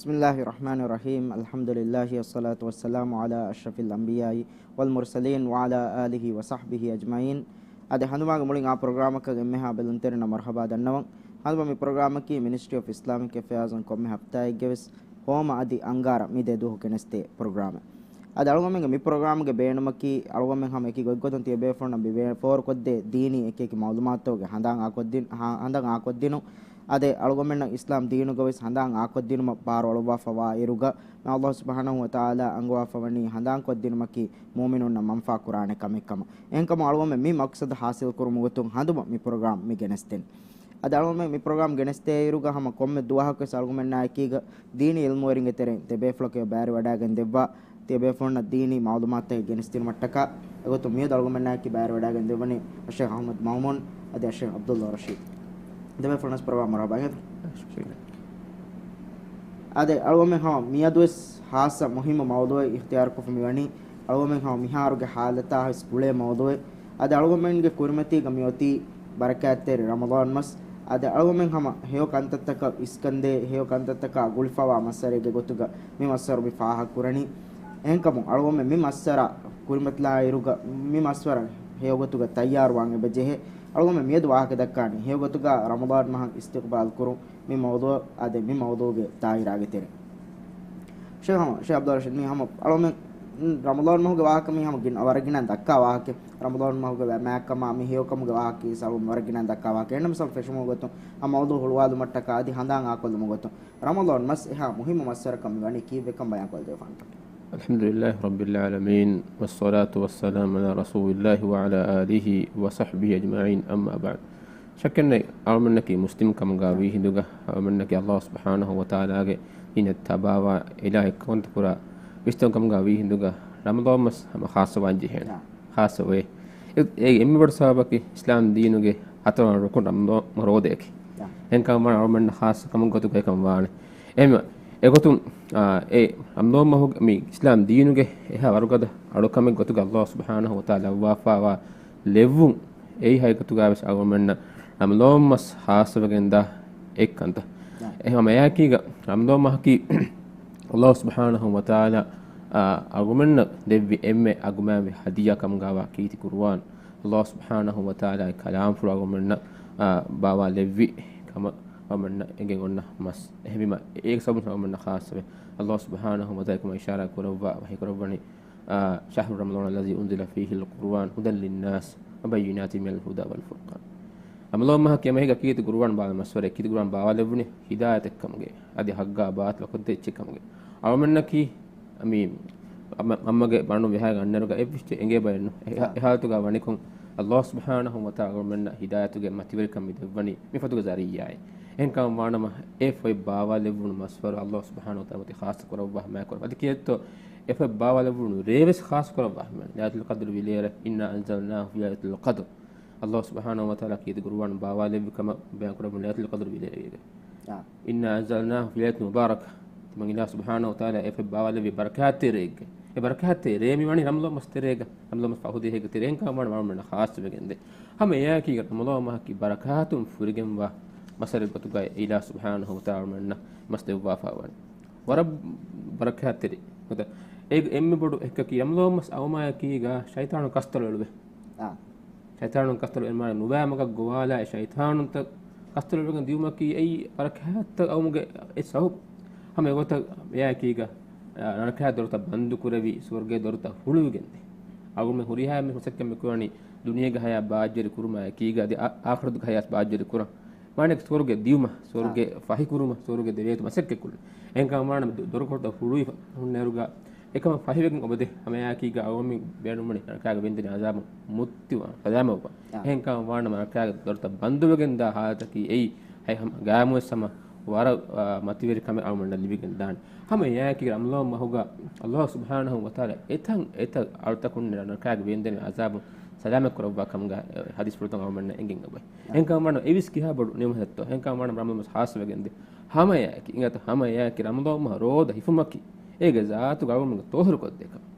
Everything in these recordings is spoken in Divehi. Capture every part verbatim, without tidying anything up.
بسم الله الرحمن الرحيم. الحمد لله والصلاة والسلام على أشرف الأنبياء والمرسلين وعلى آله وصحبه أجمعين. އަދި ހަނދުމާގެ މުޅިން އާ ޕްރޮގްރާމަކަށް އެންމެހާ ބެލުންތެރިންނަށް މަރުޙަބާ ދަންނަވަން. ހަނދުމަ މި ޕްރޮގްރާމަކީ މިނިސްޓްރީ އޮފް އިސްލާމިކް އެފެއާޒުން ކޮންމެ ހަފްތާއެއްގެ ވެސް ހޯމަ އަދި އަންގާރަ މި ދެ ދުވަހު ގެނެސްދޭ ޕްރޮގްރާމެއް. އަދި އަޅުގަމެންގެ މި ޕްރޮގްރާމްގެ ބޭނުމަކީ، އަޅުގަމެން ހަމަ އެކި ގޮތްގޮތުން ތިޔަބޭފުޅުންނަށް މި ފޯރުކޮށްދޭ ދީނީ އެކި އެކި މައުލޫމާތުތަކުގެ ހަނދާން އާކޮށްދިން-، ހަ-، ހަނދާން އާކޮށްދިނުން. އަދި އަޅުގަމެންނަށް އިސްލާމް ދީނުގަ ވެސް ހަނދާން އާކޮށްދިނުމަށް ބާރު އަޅުއްވާފަވާ އިރުގަ، މި ﷲ ސުބްޙާނަހޫ ވަތަޢާލާ އަންގަވާފަވަނީ ހަނދާންކޮށްދިނުމަކީ މުއުމިނުންނަށް މަންފާ ކުރާނެ ކަމެއްކަމަށް. އެހެންކަމުން އަޅުގަމެން މި މަޤްޞަދު ޙާޞިލް ކުރުމުގެ ގޮތުން ހަނދުމަ މި ޕްރޮގްރާމް މި ގެނެސްދިން. އަދި އަޅުގަމެން މި ޕްރޮގްރާމް ގެނެސްދޭއިރުގަ ހަމަ ކޮންމެ ދުވަހަކުވެސް އަޅުގަމެންނާ އެކީގަ ދީނީ ޢިލްމުވެރިންގެ ތެރެއިން ތިޔަބޭފުޅަކަށް ބައިވެރިވަޑައިގެން ދެއްވާ، ތިޔަބޭފުޅުންނަށް ދީނީ މައުލޫމާތުތަކެއް ގެނެސްދިނުމަށްޓަކާ އެގޮތުން މިއަދު އަޅުގަމެންނާއެކީ ބައިވެރިވަޑައިގެން ދެއްވަނީ އައްޝައިޚް އަޙްމަދު މައުމޫން އަދި އައްޝައިޚް ޢަބްދުﷲ ރަޝީދު. ދެބޭފުޅުންނަށް ޕްރޮގްރާމް މަރުޙަބާ ހެދުން. އަދި އަޅުގަމެން ހަމަ މިއަދުވެސް ހާއްސަ މުހިއްމު މައުޟޫޢެއް އިޚްތިޔާރުކޮށްފަ މިވަނީ، އަޅުގަމެން ހަމަ މިހާރުގެ ޙާލަތާ ވެސް ގުޅޭ މައުޟޫޢެއް. އަދި އަޅުގަމެންގެ ކުރިމަތީގަ މިއޮތީ ބަރަކާތްތެރި ރަމަޟާން މަސް. އަދި އަޅުގަމެން ހަމަ ހެޔޮ ކަންތައްތަކަށް އިސްކަންދޭ، ހެޔޮ ކަންތައްތަކާ ގުޅިފަވާ މައްސަރެއްގެ ގޮތުގަ މި މައްސަރު މި ފާހަގަކުރަނީ. އެހެންކަމުން އަޅުގަމެން މި މައްސަރަށް ކުރިމަތިލާއިރުގަ މި މައްސަރަށް ހެޔޮގޮތުގަ ތައްޔާރުވާން އެބަޖެހޭ. އަޅުގަމެން މިއަދު ވާހަކަ ދައްކާނީ ހެޔޮގޮތުގަ ރަމަޟާން މަހަށް އިސްތިޤްބާލް ކުރުން. މި މައުޟޫޢު އާދެ، މި މައުޟޫޢުގެ ދާއިރާގެ ތެރެ. ޝޭޚް ހަމަ، ޝޭޚް ޢަބްދުﷲ ރަޝީދު، މީ ހަމަ އަޅުމެން ރަމަޟާން މަހުގެ ވާހަކަ މީ ހަމަ ގިނަ، ވަރަށް ގިނަ ދައްކާ ވާހަކަ. ރަމަޟާން މަހުގެ މާތްކަމާ މި ހެޔޮކަމުގެ ވާހަކަ ވަރަށް ގިނަ ދައްކާ ވާހަކަ. އެންނަމަސް ފެށުމުގެ ގޮތުން އާ މައުޟޫޢު ހުޅުވާލުމަށްޓަކާ އަދި ހަނދާން އާކޮށްލުމުގެ ގޮތުން ރަމަޟާން މަސް އެހާ މުހިއްމު މައްސަރަކަށް މި ވަނީ ކީއްވެކަން ބަޔާންކޮށްދެވިފަ. الحمد لله رب العالمين، والصلاة والسلام على رسول الله وعلى آله وصحبه أجمعين، أما بعد. ޝައްކެއްނެތް، އަޅުމެންނަކީ މުސްލިމް ކަމުގަ ވީ ހިނދުގަ، އަޅުމެންނަކީ ﷲ ސުބްޙާނަހޫ ވަތަޢާލާގެ ދީނަށް ތަބާވާ، އިލާހި ކަންތައް ކުރާ މުސްލިމް ކަމުގަ ވީ ހިނދުގަ، ރަމަޟާން މަސް ހަމަ ޚާއްޞަވާން ޖެހޭނެ. ޚާއްޞަވޭ. އެ، އެ އެންމެ ބޮޑު ސަބަބަކީ އިސްލާމް ދީނުގެ ހަތަރުވަނަ ރުކުން ރަމަޟާން މަހު ރޯދައަކީ. އެހެންކަމުން އަޅުމެންނަށް ޚާއްޞަ ކަމެއް ގޮތުގައި ކަމަށް ވާނެ. އެހެންވެ، އެގޮތުން، އާ، އެ ރަމަޟާން މަހުގެ މި އިސްލާމް ދީނުގެ އެހާ ވަރުގަދަ އަޅުކަމެއް ގޮތުގަ ﷲ ސުބްޙާނަހޫ ވަތަޢާލާ ލައްވާފަވާ ލެއްވުން، އެއީ ހަގީގަތުގަ ވެސް އަޅުގަނޑުމެންނަށް ރަމަޟާން މަސް ޚާއްޞަވެގެންދާ އެއްކަންތައް. އެހެންވެ، އެއާއެކީގަ ރަމަޟާން މަހަކީ ﷲ ސުބްޙާނަހޫ ވަތަޢާލާ، އާ، އަޅުގަނޑުމެންނަށް ދެއްވި އެންމެ އަގުމާވި ހަދިޔާ ކަމުގައިވާ ކީރިތި ޤުރުއާން. ﷲ ސުބްޙާނަހޫ ވަތަޢާލާގެ ކަލާމްފުޅު އަޅުގަނޑުމެންނަށް، އާ، ބާވާލެއްވި ކަމަށް އަޅުގަނޑުމެންނަށް އެނގެން އޮންނަ މަސް. އެހެންވީމަ، އޭގެ ސަބަބުން އަޅުގަނޑުމެންނަށް ޚާއްޞަވެ، ﷲ ސުބްޙާނަހޫ ވަތަޢާލާ ކުރިން އިޝާރާތް ކުރައްވާ ވަޙީ ކުރައްވަނީ، އާ، شهر رمضان الذي أنزل فيه القرآن هدى للناس وبينات من الهدى والفرقان. ރަމަޟާން މަހަކީ އެންމެހާ ކީރިތި ޤުރުއާން ބާވާ މަސްވަރެއް، ކީރިތި ޤުރުއާން ބާވާލެއްވުނީ ހިދާޔަތެއްކަމުގައި، އަދި ޙައްޤާ ބާޠިލަށް ކޮށްދޭ އެއްޗެއްކަމުގައި. އަޅުމެންނަކީ މި އަމަ-، އަމަގެ ބަނޑު ވިހާގެ އަންނައިރުގަ އެއްވެސް އެނގޭ ބައެއް ނޫން. އެ ހާ. އެ ހާލަތުގަ ވަނިކޮށް، ﷲ ސުބްޙާނަހޫ ވަތަޢާލާ އަޅުމެންނަށް ހިދާޔަތުގެ މަތިވެރިކަން މި ދެއްވަނީ މި ފޮތުގެ ޒަރީޢާއިން. އެހެންކަމުން ވާނަމަ، އެ ފޮތް ބާވާލެއްވުނު މަސްވަރު ﷲ ސުބްޙާނަހޫ ވަތަޢާލާ މަތި ޚާއްޞަ ކުރައްވާ މާތްކުރައްވާ. އަދި ކިޔައްތޯ، އެ ފޮތް ބާވާލެއްވުނު ރޭވެސް ޚާއްޞަ ކުރައްވާ ލައިލަތުލް ޤަދްރު ވިލޭރޭ، إنا أنزلناه في ليلة القدر. ﷲ ސުބްޙާނަހޫ ވަތަޢާލާ ކީރިތި ޤުރުއާން ބާވާލެއްވި ކަމަށް ބަޔާން ކުރައްވަނީ ލައިލަތުލް ޤަދްރު ވިލޭރޭގަ. އާ. إنا أنزلناه في ليلة مباركة. ތިމަން އިލާހު ސުބްޙާނަހޫ ވަތަޢާލާ އެ ފޮތް ބާވާލެއްވީ ބަރަކާތްތެރޭގަ. އެ ބަރަކާތްތެރޭ މި ވަނީ ރަމަޟާން މަސް ތެރޭގަ، ރަމަޟާން މަސް ފަހު ދިހައިގެ ތެރޭ. އެހެންކަމުން ވާނަމަ އަޅުމެންނަށް ޚާއްޞަވެގެންދޭ. ހަމަ އެއާއެކީގަ ރަމަޟާން މަހަކީ ބަރަކާތުން ފުރިގެންވާ މަސްވަރެއް ގޮތުގައި އިލާހު ސުބްޙާނަހޫ ވަތަޢާލާ އަޅުމެންނަށް މަސް ދެއްވާފަ ވަނީ. ވަރަށް ބަރަކާތްތެރި. އެގޮތަށް އެއް އެންމެ ބޮޑު އެއްކަކީ ރަމަޟާން މަސް އައުމާއެކީގަ ޝައިޠާނު ކަސްތޮޅު އެޅުވޭ. އާ. ޝައިޠާނުން ކަސްތޮޅު އެންމެ ނުބައި މަގަށް ގޮވާލާ އެ ޝައިޠާނުންތައް ކަސްތޮޅު އެޅިގެން ދިޔުމަކީ އެއީ ބަރަކާތްތައް އައުމުގެ އެއް ސަބަބު. ހަމަ އެގޮތަށް އެއާއެކީގަ، އާ، ނަރަކާގެ ދޮރުތައް ބަންދު ކުރެވި، ސުވަރުގޭ ދޮރުތައް ހުޅުވިގެންދޭ. އަޅުގަނޑުމެން ހުރިހާ މި މަސައްކަތް މި ކުރަނީ ދުނިޔޭގެ ހަޔާތް ބާއްޖަވެރި ކުރުމާ އެކީގަ އަދި އާ-، އާޚިރަތުގެ ހަޔާތް ބާއްޖަވެރި ކުރަން. މާނައަކީ ސުވަރުގެ ދިޔުމަށް، ސުވަރުގެ އާ. ފަހި ކުރުމަށް، ސުވަރުގެ ދެވޭތު މަސައްކަތް ކުރުން. އެހެންކަމުން ވާނަމަ ދޮ-، ދޮރުކޮޅުތައް ހުޅުވި ހުންނައިރުގަ އެކަމަށް ފަހިވެގެން އޮބަދޭ. ހަމައެއާއެކީގަ އަޅުގަނޑުމެން ބޭނުންވަނީ ނަރަކާގެ ވެންދެނި އަޒާބުން މުއްތިވާން، ސަލާމަތްވާން. އާ. އެހެންކަމުން ވާނަމަ ނަރަކާގެ ދޮރުތައް ބަންދުވެގެންދާ ހާލަތަކީ އެއީ ހަމަ ގާއިމުވެސް ހަމަ ވަރަށް، އާ، މަތިވެރި ކަމެއް އަޅުގަނޑަށް ލިބިގެން ދާނެ. ހަމައެއާއެކީ ރަމަޟާން މަހުގަ ﷲ ސުބްޙާނަހޫ ވަތަޢާލާ އެތަން އެތައް އަޅުތަކުން ނަރަކާގެ ވެންދެނި އަޒާބުން ސަލާމަތް ކުރައްވާ ކަމުގަ ޙަދީޘްފުޅުތައް އަޅުގަނޑަށް އެނގެން އޮވޭ. އާ. އެހެންކަމުން ވާނަމަ އެއްވެސް ކިހާ ބޮޑު ނިޢުމަތެއްތޯ. އެހެންކަމުން ވާނަމަ ރަމަޟާން މަސް ޚާއްޞަވެގެންދޭ. ހަމައެއާއެކީ، އިނގޭތޯ ހަމައެއާއެކީ ރަމަޟާން މަހު ރޯދަ ހިފުމަކީ އޭގެ ޒާތުގަ އަޅުގަނޑުމެންގެ ޠާހިރު ކޮށްދޭ ކަމެއް.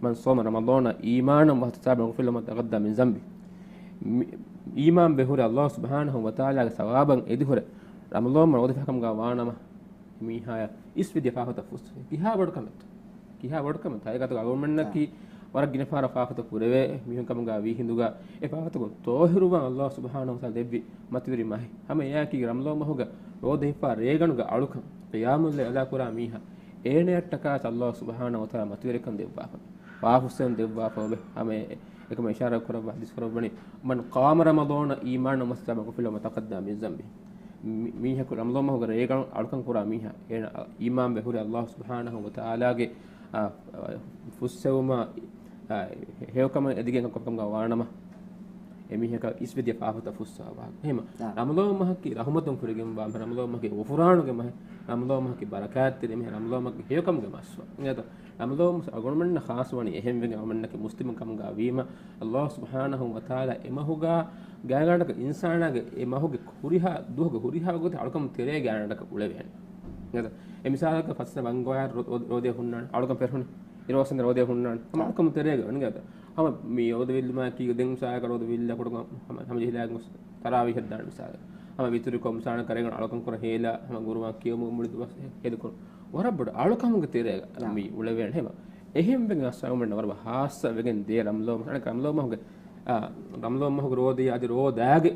من صام رمضان إيمانا واحتسابا غفر له ما تقدم من ذنبه. މި-، އީމާންވެ ހުރެ ﷲ ސުބްޙާނަހޫ ވަތަޢާލާގެ ސަވާބަށް އެދި ހުރެ ރަމަޟާން މަހު ރޯދަ ހިފާ ކަމުގަ ވާނަމަ، މީހާޔަށް އިސްވެދިޔަ ފާފަތައް ފުއްސުވޭ. ކިހާ ބޮޑު ކަމެއްތޯ؟ ކިހާ ބޮޑު ކަމެއްތޯ؟ ހަގީގަތުގަ އަޅުގަނޑުމެންނަކީ ވަރަށް ގިނަ ފަހަރަށް ފާފަތައް ކުރެވޭ މީހުން ކަމުގަ ވީ ހިނދުގަ، އެ ފާފަތަކުން ތޯހިރުވާން އައްލާހު ސުބްޙާނަހު ވަތަޢާލާ ދެއްވި މަތިވެރި މަހެއް. ހަމަ އެއާއެކީ ރަމަޟާން މަހުގަ ރޯދަ ހިފާ ރޭގަނޑުގަ އަޅުކަން، ޤިޔާމުއްލައިލް އަދާކުރާ މީހާ، އޭނަޔަށްޓަކާ އައްލާހު ސުބްޙާނަހު ވަތަޢާލާ މަތިވެރިކަން ދެއްވާފަ. ފާފަ ފުއްސަން ދެއްވާފަ އޮވެ. ހަމަ އެ އެކަމަށް އިޝާރާތް ކުރައްވާ ހަދީސް ކުރައްވަނީ، "من قام رمضان إيمانا واحتسابا غفر له ما تقدم من ذنبه." މި-، މީހަކު ރަމަޟާން މަހުގަ ރޭގަނޑު އަޅުކަން ކުރާ މީހާ، އޭނަ އީމާންވެ ހުރެ އައްލާހު ސުބްޙާނަހު ވަތަޢާލާގެ، އާ، ފުއްސެވުމާ، އާ، ހެޔޮކަމަށް އެދިގެން ކޮށްކަމުގަ ވާނަމަ، އެމީހަކަށް އިސްވެދިޔަ ފާފަތައް ފުއްސާ ވާހަކަ. އެހެމަ، އާ. ރަމަޟާން މަހަކީ ރަޙުމަތުން ފުރިގެންވާ މަހެއް، ރަމަޟާން މަހަކީ ޣުފުރާނުގެ މަހެއް، ރަމަޟާން މަހަކީ ބަރަކާތްތެރި މަހެއް، ރަމަޟާން މަހަކީ ހެޔޮކަމުގެ މައްސަ. އެހެން ރަމަޟާން މަހު އަޅުގަނޑުމެންނަށް ޚާއްޞަވަނީ އެހެންވެގެން އަޅުގަނޑުމެންނަކީ މުސްލިމުން ކަމުގަ ވީމަ، އައްލާހު ސުބްޙާނަހު ވަތަޢާލާ އެ މަހުގަ ގާތްގަނޑަކަށް އިންސާނާގެ އެ މަހުގެ ހުރިހާ ދުވަހުގެ ހުރިހާ ވަގުތެއް އަޅުކަމު ތެރޭގެ ގާތްގަނޑަކަށް އުޅެވޭނެ. އެ މިސާލަކަށް ފަސްނަ ވަންގޮޔާ ރޯ-، ރޯ-، ރޯދަ ހުންނާނެ، އަޅުކަން ފެށުނީ އިރުއޮއްސެން ރޯދަ ހުންނާނެ. ހަމަ އަޅުކަމު ތެރޭގަ ވަންގަތަ. ހަމަ މި ރޯދަ ވިއްލުމާއެކީ ދެން މިސާލަކަށް ރޯދަ ވިއްލާ ކުޑަކޮށް ހަމަ، ހަމަ ޖެހިލާ ގޮސް ތަރާވީހަށް ދާނެ މިސާލަކަށް. ހަމަ ވިތުރު ކޮށް މިސާލަކަށް ރޭގަނޑު އަޅުކަން ކުރަން ހޭލާ، ހަމަ ގުރުއާން ކިޔަވަމުން މުޅި ދުވަސް ހޭދަކުރުން. ވަރަށް ބޮޑަށް އަޅުކަމުގެ ތެރޭގަ މި އުޅެވޭނެ ހަމަ. އެހެންވެގެން އައްލާހު ސުބްޙާނަހު ވަތަޢާލާ މަތިވެރިކަން ދެއްވާފަ. އެހެންވެގެން ރަމަޟާން މަހުގެ، އާ، ރަމަޟާން މަހުގެ ރޯދަ އަދި ރޯދާގެ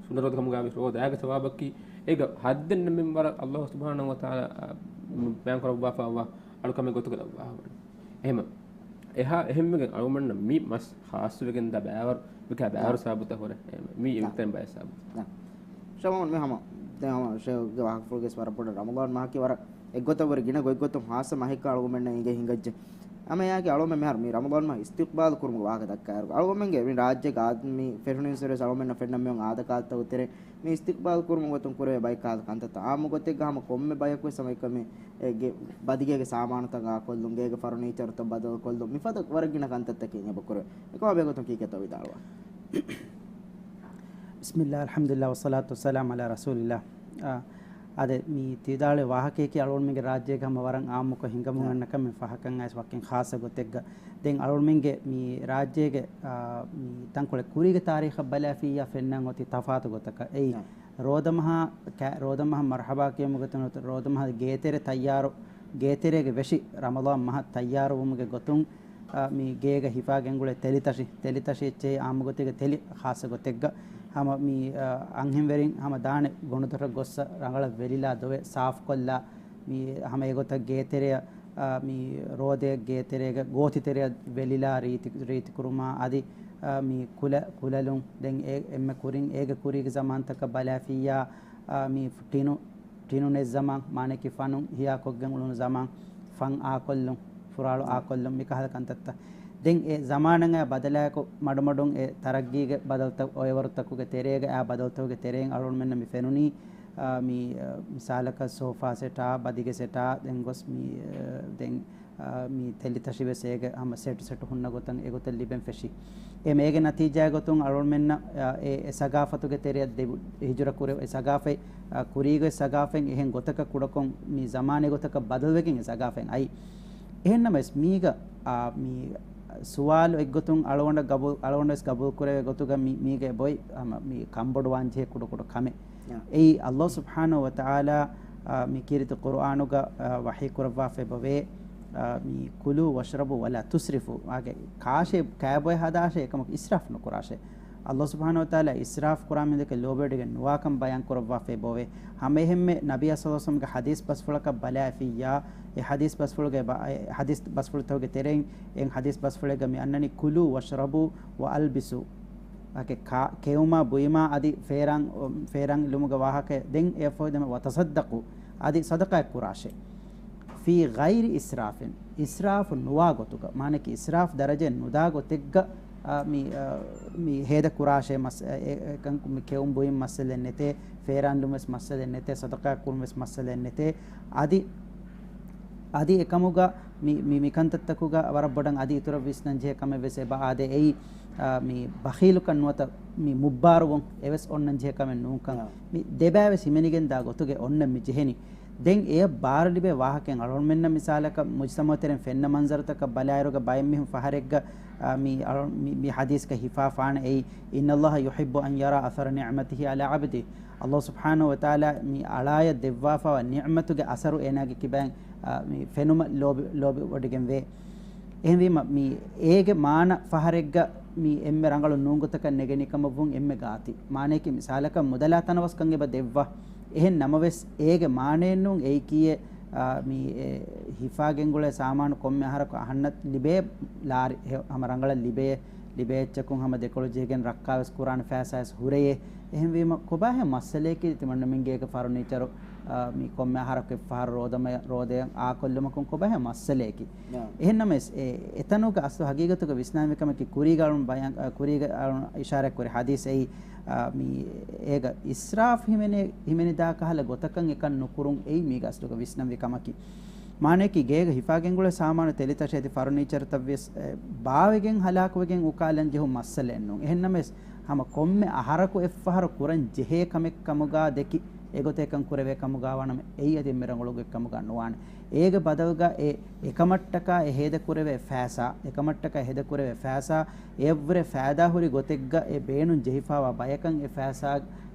ސުންނަތް ރޯދަ ކަމުގަ ވި ރޯދާގެ ސަވާބަކީ އޭގަ ހައްދެއް ނެމެން ވަރަށް އައްލާހު ސުބްޙާނަހު ވަތަޢާލާ، އާ، ބަޔާން ކުރައްވާފައިވާ އަޅުކަމެއް ގޮތުގަ ލައްވާފަ ވަނީ. އެހެމަ، އެހާ، އެހެންވެގެން އަޅުގަނޑުމެންނަށް މި މަސް ޚާއްޞަވެގެން ދާ ބައިވަރު، މިކާ ބައިވަރު ސަބަބުތައް ހުރެ. އެހެމަ، މި އެއްވެސް ބައެއް ސަބަބު. ޝަމާމުން މި ހަމަ، ދެން ހަމަ ޝޭޚްގެ ވާހަކަފުޅުގެ ވަރަށް ބޮޑަށް ރަމަޟާން މަހަކީ ވަރަށް އެއްގޮތަށް ވަރަށް ގިނަ ގޮތްގޮތުން ޚާއްޞަ މަހެއްކަން އަޅުގަނޑުމެންނަށް އެނގޭ ހިނގައްޖެ. ހަމަ އެއާއެކީ އަޅުގަނޑުމެން މިހާރު މި ރަމަޟާން މަހަށް އިސްތިޤްބާލު ކުރުމުގެ ވާހަކަ ދައްކާއިރު، އަޅުގަނޑުމެންގެ މި ރާއްޖޭގަ އާދެ، މި ފެށުނީން ސުރޭސް އަޅުގަނޑުމެންނަށް ފެންނަ މިއޮން އާދަކާލުތަކުގެ ތެރެއިން މި އިސްތިޤްބާލު ކުރުމުގެ ގޮތުން ކުރެވޭ ބައިކާލު ކަންތައްތައް އާއްމު ގޮތެއްގަ ހަމަ ކޮންމެ ބަޔަކުވެސް ހަމަ އެކަމެއް އެ ގެ-، ބަދިގޭގެ ސާމާނުތައް އާކޮށްލުން، ގޭގެ ފަރުނީޗަރުތައް ބަދަލުކޮށްލުން، މިފަދަ ވަރަށް ގިނަ ކަންތައްތަކެއް އެބަ ކުރޭ. އެކަމާ ބެހޭގޮތުން ކީކޭތޯ ވިދާޅުވާ؟ ބިސްމިއްލާ، އަލްޙަމްދުލިއްލާ، ވައްޞަލާތު ވައްސަލާމު ޢަލާ ރަސޫލިއްލާ. އާ، އާދެ، މި ތި ވިދާޅުވި ވާހަކަޔަކީ އަޅުގަނޑުމެންގެ ރާއްޖޭގަ ހަމަ ވަރަށް އާއްމުކޮށް ހިނގަމުން އަންނަ ކަމެއް، ފަހަކަށް އައިސް ވަކިން ޚާއްޞަ ގޮތެއްގަ. ދެން އަޅުގަނޑުމެންގެ މި ރާއްޖޭގެ، އާ، މި ތަންކޮޅެއް ކުރީގެ ތާރީޚަށް ބަލާފިއްޔާ ފެންނަން އޮތީ ތަފާތު ގޮތަކަށް. އެއީ، ރޯދަމަހާ ކަ-، ރޯދަމަހަށް މަރްޙަބާ ކިޔުމުގެ ގޮތުން ރޯދަމަހަށް ގޭތެރެ ތައްޔާރު، ގޭތެރޭގެ ވެށި ރަމަޟާން މަހަށް ތައްޔާރުވުމުގެ ގޮތުން، އާ، މި ގޭގަ ހިފާ ގެންގުޅޭ ތެލިތަށި، ތެލިތަށި އެއްޗެހި އާއްމު ގޮތެއްގަ ތެލި ޚާއްޞަ ގޮތެއްގަ ހަމަ މި، އާ، އަންހެންވެރިން ހަމަ ދާނެ ގޮނޑުދޮށަށް ގޮއްސަ ރަނގަޅަށް ވެލިލާ ދޮވެ ސާފުކޮށްލާ، މި ހަމަ އެގޮތަށް ގޭތެރެއަށް، އާ، މި ރޯދައަށް ގޭތެރޭގަ ގޯތިތެރެއަށް ވެލިލާ ރީތި، ރީތިކުރުމާ އަދި، އާ، މި ކުލަ-، ކުލަލުން ދެން އެ-، އެންމެ ކުރިން އޭގެ ކުރީގެ ޒަމާންތަކަށް ބަލާފިއްޔާ، އާ، މި ޓިނު ޓިނު ނެތް ޒަމާން، މާނައަކީ ފަނުން ހިޔާކޮށްގެން އުޅުނު ޒަމާން، ފަން އާކޮށްލުން، ފުރާޅު އާކޮށްލުން، މިކަހަލަ ކަންތައްތައް. ދެން އެ ޒަމާނަށް އައި ބަދަލާއެކު މަޑުމަޑުން އެ ތަރައްގީގެ ބަދަލުތައް އޮއެވަރުތަކުގެ ތެރޭގަ އައި ބަދަލުތަކުގެ ތެރެއިން އަޅުގަނޑުމެންނަށް މި ފެނުނީ، އާ، މި، އާ، މިސާލަކަށް ސޯފާ ސެޓާ، ބަދިގެ ސެޓާ، ދެން ގޮސް މި، އާ، ދެން އާ، މި ތެލިތަށި ވެސް އޭގެ ހަމަ ސެޓް ސެޓް ހުންނަ ގޮތަށް އެގޮތަށް ލިބެން ފެށި. އެ މޭގެ ނަތީޖާ ގޮތުން އަޅުގަނޑުމެންނަށް، އާ، އެ، އެ ސަގާފަތުގެ ތެރެއަށް ދެބު-، ހިޖުރަ ކުރެވި އެ ސަގާފަތް، އާ، ކުރީގެ ސަގާފަތް އެހެން ގޮތަކަށް ކުޑަކޮށް މި ޒަމާނެއް ގޮތަކަށް ބަދަލުވެގެން އެ ސަގާފަތް އައި. އެހެންނަމަވެސް މީގަ، އާ، މި ސުވާލު އެއްގޮތުން އަޅުގަނޑަށް ގަބޫ-، އަޅުގަނޑު ވެސް ގަބޫލު ކުރެވޭ ގޮތުގަ މި-، މީގެ އެބޮތް ހަމަ މި ކަންބޮޑުވާންޖެހޭ ކުޑަކުޑަ ކަމެއް. އެއީ، އައްލާހު ސުބްޙާނަހު ވަތަޢާލާ، އާ، މި ކީރިތި ޤުރުއާނުގަ، އާ، ވަޙީ ކުރައްވާފައި ބޮވޭ، އާ، މި كلوا واشربوا ولا تسرفوا. އާގެ ކާށޭ، ކާބޮއެ ހަދާށޭ، އެކަމަކު އިސްރާފް ނުކުރާށޭ. އައްލާހު ސުބްޙާނަހު ވަތަޢާލާ އިސްރާފް ކުރާ މީހުން ދެކެ ލޯބިވެޑިގެން ނުވާކަން ބަޔާން ކުރައްވާފައި ބޮވޭ. ހަމައެހެންމެ ނަބިއްޔާ ޞައްލައްލާހު ޢަލައިހި ވަސައްލަމްގެ ޙަދީޘް ބަސްފުޅަކަށް ބަލާފިއްޔާ، އެ ޙަދީޘް ބަސްފުޅުގެ ބަ-، އެ ޙަދީޘް ބަސްފުޅުތަކުގެ ތެރެއިން އެއް ޙަދީޘް ބަސްފުޅެއްގަ މި އަންނަނީ كلوا واشربوا وألبسوا. އާގެ ކާ-، ކެއުމާ ބުއިމާ އަދި ފޭރާން، ފޭރާން އިލުމުގެ ވާހަކަ ދެން އެއަށްފަހު ދެމެ وتصدقوا، އަދި ޞަދަޤާތް ކުރާށޭ. في غير إسراف، އިސްރާފު ނުވާ ގޮތުގަ، މާނައަކީ އިސްރާފް ދަރަޖައެއް ނުދާ ގޮތެއްގަ، އާ، މި، އާ، މި ހޭދަ ކުރާށޭ މަސް-، އެ، އެ، އެކަން މި ކެއުން ބުއިން މައްސަލައެއް ނެތޭ، ފޭރާން އިލުމުން ވެސް މައްސަލައެއް ނެތޭ، ޞަދަޤާތް ކުރުން ވެސް މައްސަލައެއް ނެތޭ. އަދި، އަދި އެކަމުގަ މި، މި، މިކަންތައްތަކުގަ ވަރަށް ބޮޑަށް އަދި އިތުރަށް ވިސްނަންޖެހޭ ކަމެއް ވެސް އެބަ އާދޭ. އެއީ، އާ، މި ބަޚީލުކަން ނުވަތަ މި މުއްބާރުވުން އެވެސް އޮންނަންޖެހޭ ކަމެއް ނޫންކަން. މި ދެބައިވެސް ހިމެނިގެންދާ ގޮތުގެ އޮންނަ މި ޖެހެނީ. ދެން އެޔަށް ބާރު ލިބޭ ވާހަކައެއް އަޅުގަނޑުމެންނަށް މިސާލަކަށް މުޖްތަމަޢު ތެރެއިން ފެންނަ މަންޒަރުތަކަށް ބަލާއިރުގަ ބައެއް މީހުން ފަހަރެއްގަ، އާ، މި އަޅު-، މި، މި ޙަދީޘްގަ ހިފާފާނެ އެއީ، إن الله يحب أن يرى أثر نعمته على عبده. ﷲ ސުބްޙާނަހޫ ވަތަޢާލާ މި އަޅާޔަށް ދެއްވާފާވާ ނިޢުމަތުގެ އަސަރު އޭނާގެ ކިބައިން، އާ، މި ފެނުމަށް ލޯބި، ލޯބިވޮޑިގެން ވޭ. އެހެންވީމަ، މި އޭގެ މާނަ ފަހަރެއްގަ މި އެންމެ ރަނގަޅު ނޫން ގޮތަކަށް ނެގެނީ ކަމަށްވުން އެންމެ ގާތި. މާނަޔަކީ މިސާލަކަށް މުދަލާ ތަނަވަސްކަން އެބަ ދެއްވާ. އެހެން ނަމަވެސް، އޭގެ މާނައެއްނޫން އެއީކީއެއް، އާ، މި އެ ހިފާގެންގުޅޭ ސާމާނު ކޮންމެ އަހަރަކު އަހަންނަށް ލިބޭ ލާރި، އެ ހަމަ ރަނގަޅަށް ލިބޭ، ލިބޭ އެއްޗަކުން ހަމަ ދެކޮޅު ޖެހިގެން ރައްކާވެސް ކުރާނެ ފައިސާވެސް ހުރެޔޭ. އެހެންވީމަ، ކޮބާހޭ މައްސަލަޔަކީ ތިމަންނަމެންގޭގެ ފަރުނީޗަރު، އާ، މި ކޮންމެ އަހަރަކު އެއްފަހަރު ރޯދަމަ-، ރޯދަޔަށް އާކޮށްލުމަކުން ކޮބާހޭ މައްސަލަޔަކީ؟ އެހެންނަމަވެސް، އެ، އެތަނުގަ އަސްލު ހަގީގަތުގަ ވިސްނާންވީ ކަމަކީ ކުރީގަ އަޅުން ބަޔާން، އަ، ކުރީގަ އަޅުން އިޝާރާތް ކުރި ޙަދީޘް އެއީ، އަ، މި އޭގަ އިސްރާފް ހިމެނޭ، ހިމެނިދާ ކަހަލަ ގޮތަކަށް އެކަން ނުކުރުން އެއީ މީގަ އަސްލުގަ ވިސްނަންވީ ކަމަކީ. މާނަޔަކީ ގޭގަ ހިފާގެންގުޅޭ ސާމާނު ތެލިތަށެއް އަދި ފަރުނީޗަރުތައްވެސް، އެ، ބާވެގެން ހަލާކުވެގެން އުކާލަން ޖެހުން މައްސަލައެއްނޫން. އެހެންނަމަވެސް، ހަމަ ކޮންމެ އަހަރަކު އެއްފަހަރު ކުރަން ޖެހޭ ކަމެއް ކަމުގާ ދެކި، އެގޮތަށް އެކަން ކުރެވޭ ކަމުގާ ވާނަމަ، އެއީ އަދި އެންމެ ރަނގަޅު ގޮތް ކަމުގާ ނުވާނެ. އޭގެ ބަދަލުގަ އެ އެކަމަށްޓަކާ އެ ހޭދަކުރެވޭ ފައިސާ، އެކަމަށްޓަކާ ހޭދަކުރެވޭ ފައިސާ، އެއަށްވުރެ ފައިދާހުރި ގޮތެއްގަ އެ ބޭނުން ޖެހިފާވާ ބަޔަކަށް އެ ފައިސާ،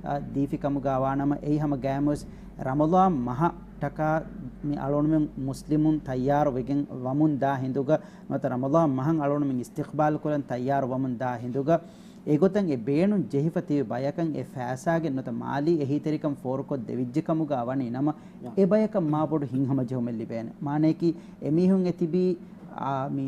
އަ، ދީފި ކަމުގާ ވާނަމަ، އެއީ ހަމަ ގައިމުވެސް ރަމަޟާން މަހަށްޓަކާ މި އަޅުގަނޑުމެން މުސްލިމުން ތައްޔާރު ވެގެން ވަމުން ދާ ހިނދުގަ، ނުވަތަ ރަމަޟާން މަހަށް އަޅުގަނޑުމެން އިސްތިޤްބާލު ކުރަން ތައްޔާރު ވަމުން ދާ ހިނދުގަ، އެގޮތަށް އެ ބޭނުން ޖެހިފަ ތިބި ބަޔަކަށް އެ ފައިސާގެ ނުވަތަ މާލީ އެހީތެރިކަން ފޯރުކޮށް ދެވިއްޖެ ކަމުގާ ވަނީ ނަމަ، އެ ބަޔަކަށް މާބޮޑު ހިތްހަމަޖެހުމެއް ލިބޭނެ. މާނަޔަކީ އެމީހުން އެ ތިބީ، އާ، މި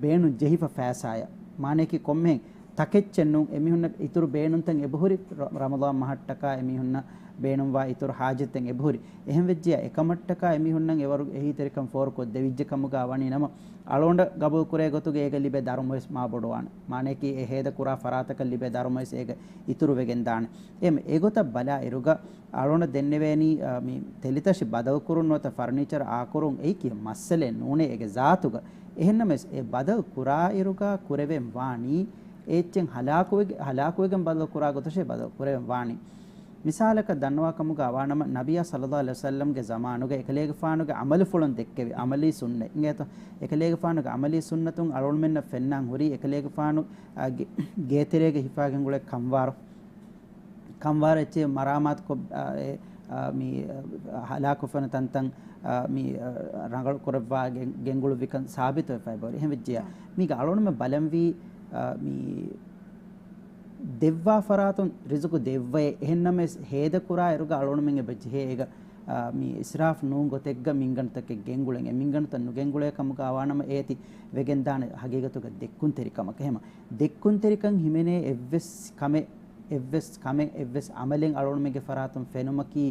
ބޭނުން ޖެހިފަ ފައިސާޔަށް. މާނަޔަކީ ކޮންމެހެން ތަކެއްޗެއް ނޫން، އެމީހުންނަށް އިތުރު ބޭނުންތައް އެބަހުރި، ރަ-، ރަމަޟާން މަހަށްޓަކާ އެމީހުންނަށް ބޭނުންވާ އިތުރު ހާޖަތްތައް އެބަހުރި. އެހެންވެއްޖިޔާ އެކަމަށްޓަކާ އެމީހުންނަށް އެވަރު އެހީތެރިކަން ފޯރުކޮށް ދެވިއްޖެ ކަމުގާ ވަނީ ނަމަ، އަޅުގަނޑަށް ގަބޫލުކުރޭ ގޮތުގަ އޭގަ ލިބޭ ދަރުމަވެސް މާ ބޮޑުވާނެ. މާނަޔަކީ އެ ހޭދަ ކުރާ ފަރާތަކަށް ލިބޭ ދަރުމަވެސް އޭގަ އިތުރުވެގެން ދާނެ. އެހެން އެގޮތަށް ބަލާ އިރުގަ އަޅުގަނޑަށް ދެންނެވޭނީ، އާ، މި ތެލިތަށި ބަދަލުކުރުން ނުވަތަ ފަރުނީޗަރު އާކުރުން އެއީ ކިހިނެއް މައްސަލައެއް ނޫނޭ އޭގެ ޒާތުގަ. އެހެންނަމަވެސް އެ ބަދަލު ކުރާ އިރުގަ ކުރެވެން ވާނީ އެ އެއްޗެއް ހަލާކުވެގެ-، ހަލާކުވެގެން ބަދަލު ކުރާ ގޮތަށޭ ބަދަލު ކުރެވެން ވާނީ. މިސާލަކަށް ދަންނަވާ ކަމުގަ ވާނަމަ، ނަބިއްޔާ ޞައްލައްލާހު ޢަލައިހި ވަސައްލަމްގެ ޒަމާނުގަ އެކަލޭގެފާނުގެ ޢަމަލުފުޅުން ދެއްކެވި ޢަމަލީ ސުންނަތް އިނގޭތޯ؟ އެކަލޭގެފާނުގެ ޢަމަލީ ސުންނަތުން އަޅުގަނޑުމެންނަށް ފެންނާން ހުރީ އެކަލޭގެފާނު، އާ، ގެ-، ގޭތެރޭގަ ހިފާގެން ގުޅޭ ކަންވާރު، ކަންވާރު އެއްޗެއް މަރާމާތުކޮށް، އާ، އެ، އާ، މި، އާ، ހަލާކުފަން ތަންތަން، އާ، މި، އާ، ރަނގަޅު ކުރައްވާ ގެން-، ގެންގުޅުއްވިކަން ސާބިތުވެފައި ބޮޑު. އެހެންވެއްޖިޔާ، މީގަ އަޅުގަނޑުމެން ބަލަންވީ، އާ، މި، ދެއްވާ ފަރާތުން ރިޒުގު ދެއްވައޭ. އެހެންނަމަވެސް ހޭދަކުރާ އިރުގަ އަޅުގަނޑުމެން އެބަ ޖެހޭ އޭގަ، އާ، މި އިސްރާފް ނޫން ގޮތެއްގަ މިންގަނޑުތަކެއް ގެންގުޅެން. އެ މިންގަނޑުތައް ނުގެންގުޅޭ ކަމުގަ ވާނަމަ އޭތި ވެގެންދާނެ ހަގީގަތުގަ ދެއްކުންތެރިކަމަކަށް. އެހެމަ ދެއްކުންތެރިކަން ހިމެނޭ އެއްވެސް ކަމެއް، އެއްވެސް ކަމެއް، އެއްވެސް ޢަމަލެއް އަޅުގަނޑުމެންގެ ފަރާތުން ފެނުމަކީ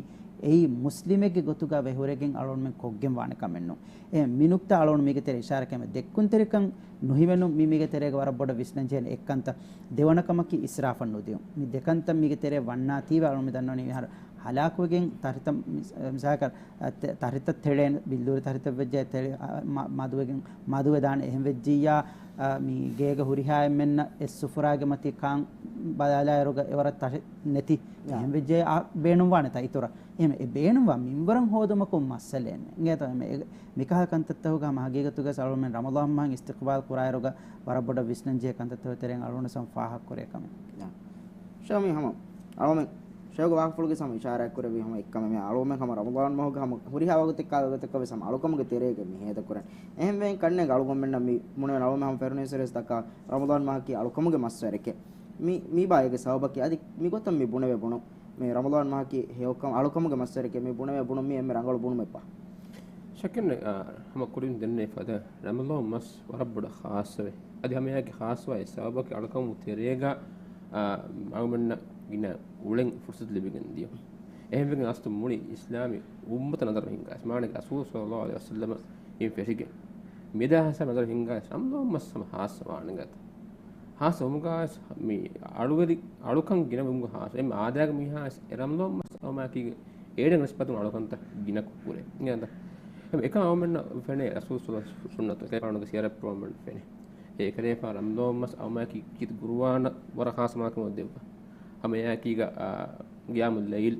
އެއީ މުސްލިމެއްގެ ގޮތުގަ ވެހުރެގެން އަޅުގަނޑުމެން ކޮށްގެން ވާނެ ކަމެއް ނޫން. އެ މި ނުކްތާ އަޅުގަނޑު މީގެ ތެރޭ އިޝާރާތް ކަމެއް ދެއްކުންތެރިކަން ނުހިމެނުން މި މީގެ ތެރޭގަ ވަރަށް ބޮޑަށް ވިސްނަން ޖެހޭނެ އެއްކަންތައް. ދެވަނަ ކަމަކީ އިސްރާފަށް ނުދިޔުން. މި ދެކަންތައް މީގެ ތެރޭ ވަންނާތީވެ އަޅުގަނޑު ދަންނަވަނީ މިހާރު ހަލާކުވެގެން ތަށިތައް މިސް-، މިސާލަކަށް، އަ، ތެ-، ތަށިތައް ތެޅޭނެ، ބިއްލޫރި ތަށިތައް ވެއްޖެ ތެޅެ-، އަ، މަ-، މަދުވެގެން، މަދުވެދާނެ. އެހެން ވެއްޖިއްޔާ، އަ، މި ގޭގަ ހުރިހާ އެންމެންނަށް އެއް ސުފުރާގެ މަތީ ކާން ބަލާލާއިރުގަ އެވަރަށް ތަށި ނެތި. އެހެން ވެއްޖެ އާ ބޭނުންވާނެތާ އިތުރަށް. އެހެން އެ ބޭނުންވާ މިންވަރަށް ހޯދުމަކުން މައްސަލައެއް ނެތް. އިނގޭތޯ އެ މިކަހަލަ ކަންތައްތަކުގަ ހަމަ ހަގީގަތުގަ އަޅުގަނޑުމެން ރަމަޟާން މަހަށް އިސްތިޤްބާލް ކުރާއިރުގަ ވަރަށް ބޮޑަށް ވިސްނަންޖެހޭ ކަންތައްތަކުގެ ތެރެއިން އަޅުގަނޑު ސަމް ފާހަގަ ކުރޭ ކަމެއް. ޝަމީ ހަމަ އަޅުމެން ޝައުގު ވާހަކަފުޅުގެ ހަމަ އިޝާރާތް ކުރެއްވި ހަމަ އެއްކަމެއް މި އަޅުމެން ހަމަ ރަމަޟާން މަހުގެ ހަމަ ހުރިހާ ވަގުތެއް ކާ ވަގުތެއްގަ ވެސް ހަމަ އަޅުކަމުގެ ތެރޭގަ މި ހޭދަ ކުރަން. އެހެންވެ ކަންނޭނގެ އަޅުގަނޑުމެންނަށް މި ބުނެވެން އަޅުމެން ހަމަ ފެރުނީސަރެސް ދައްކާ ރަމަޟާން މަހަކީ އަޅުކަމުގެ މަސްވެރެކޭ. މި، މި ބާއެއްގެ ސަބަބަކީ އަދި މިގޮތަށް މި ބުނެވޭ ބުނުން. މި ރަމަޟާން މަހަކީ ހެޔޮކަމު، އަޅުކަމުގެ މަސްވެރެކޭ މި ބުނެވޭ ބުނުން މި އެންމެ ރަނގަޅު ބުނުމެއްބާ؟ ޝައްކެއް ނެތް، އާ، ހަމަ ކުރިން ދެންނެވި ފަދަ ރަމަޟާން މަސް ވަރަށް ބޮޑަށް ޚާއްޞަވޭ. އަދި ހަމައެއާއެކީ ޚާއްޞަވާ އެއް ސަބަބަކީ އަޅުކަމު ތެރޭގަ، އާ، އަޅުމެންނަށް ގިނަ އުޅެން ފުރުސަތު ލިބިގެން ދިޔުން. އެހެންވެގެން އަސްލު މުޅި އިސްލާމީ އުއްމަތަށް ނަޒަރު ހިންގާ، މާނައަކީ ރަސޫލު ޞައްލައްލާހު ޢަލައިހި ވަސައްލަމަ އިން ފެށިގެން މި އަދާހަސަށް ނަޒަރު ހިންގާ ރަމަޟާން މަސް ހަމަ ޚާއްޞަވާނެ ގަތަ. ޚާއްޞަވުމުގަ މި އަޅުވެރި އަޅުކަން ގިނަވުމުގަ ޚާއްޞަ. އެ އާދައިގެ މީހާ ވެސް އެ ރަމަޟާން މަސް އަޅުމާއެކީގަ އޭރު ނިސްބަތުން އަޅުކަންތައް ގިނަ ކުރޭ. އިނގޭތަ؟ އެކަން އަޅުމެންނަށް ފެނޭ ރަސޫލު ޞައްލައްލާހު ޢަލައިހި ވަސައްލަމަ ސުންނަތު، އެކަން އަޅުގަނޑުގެ ސިޔަރަށް ފެނޭ. އެ އެކަލޭގެފާނު ރަމަޟާން މަސް އަޅުމާއެކީ ކީރިތި ޤުރުއާނަށް ވަރަށް ޚާއްޞަ މާކަމެއް ދެއްވާ. ހަމައެއާއެކީގަ، އާ، ޤިޔާމުލް ލައިލް،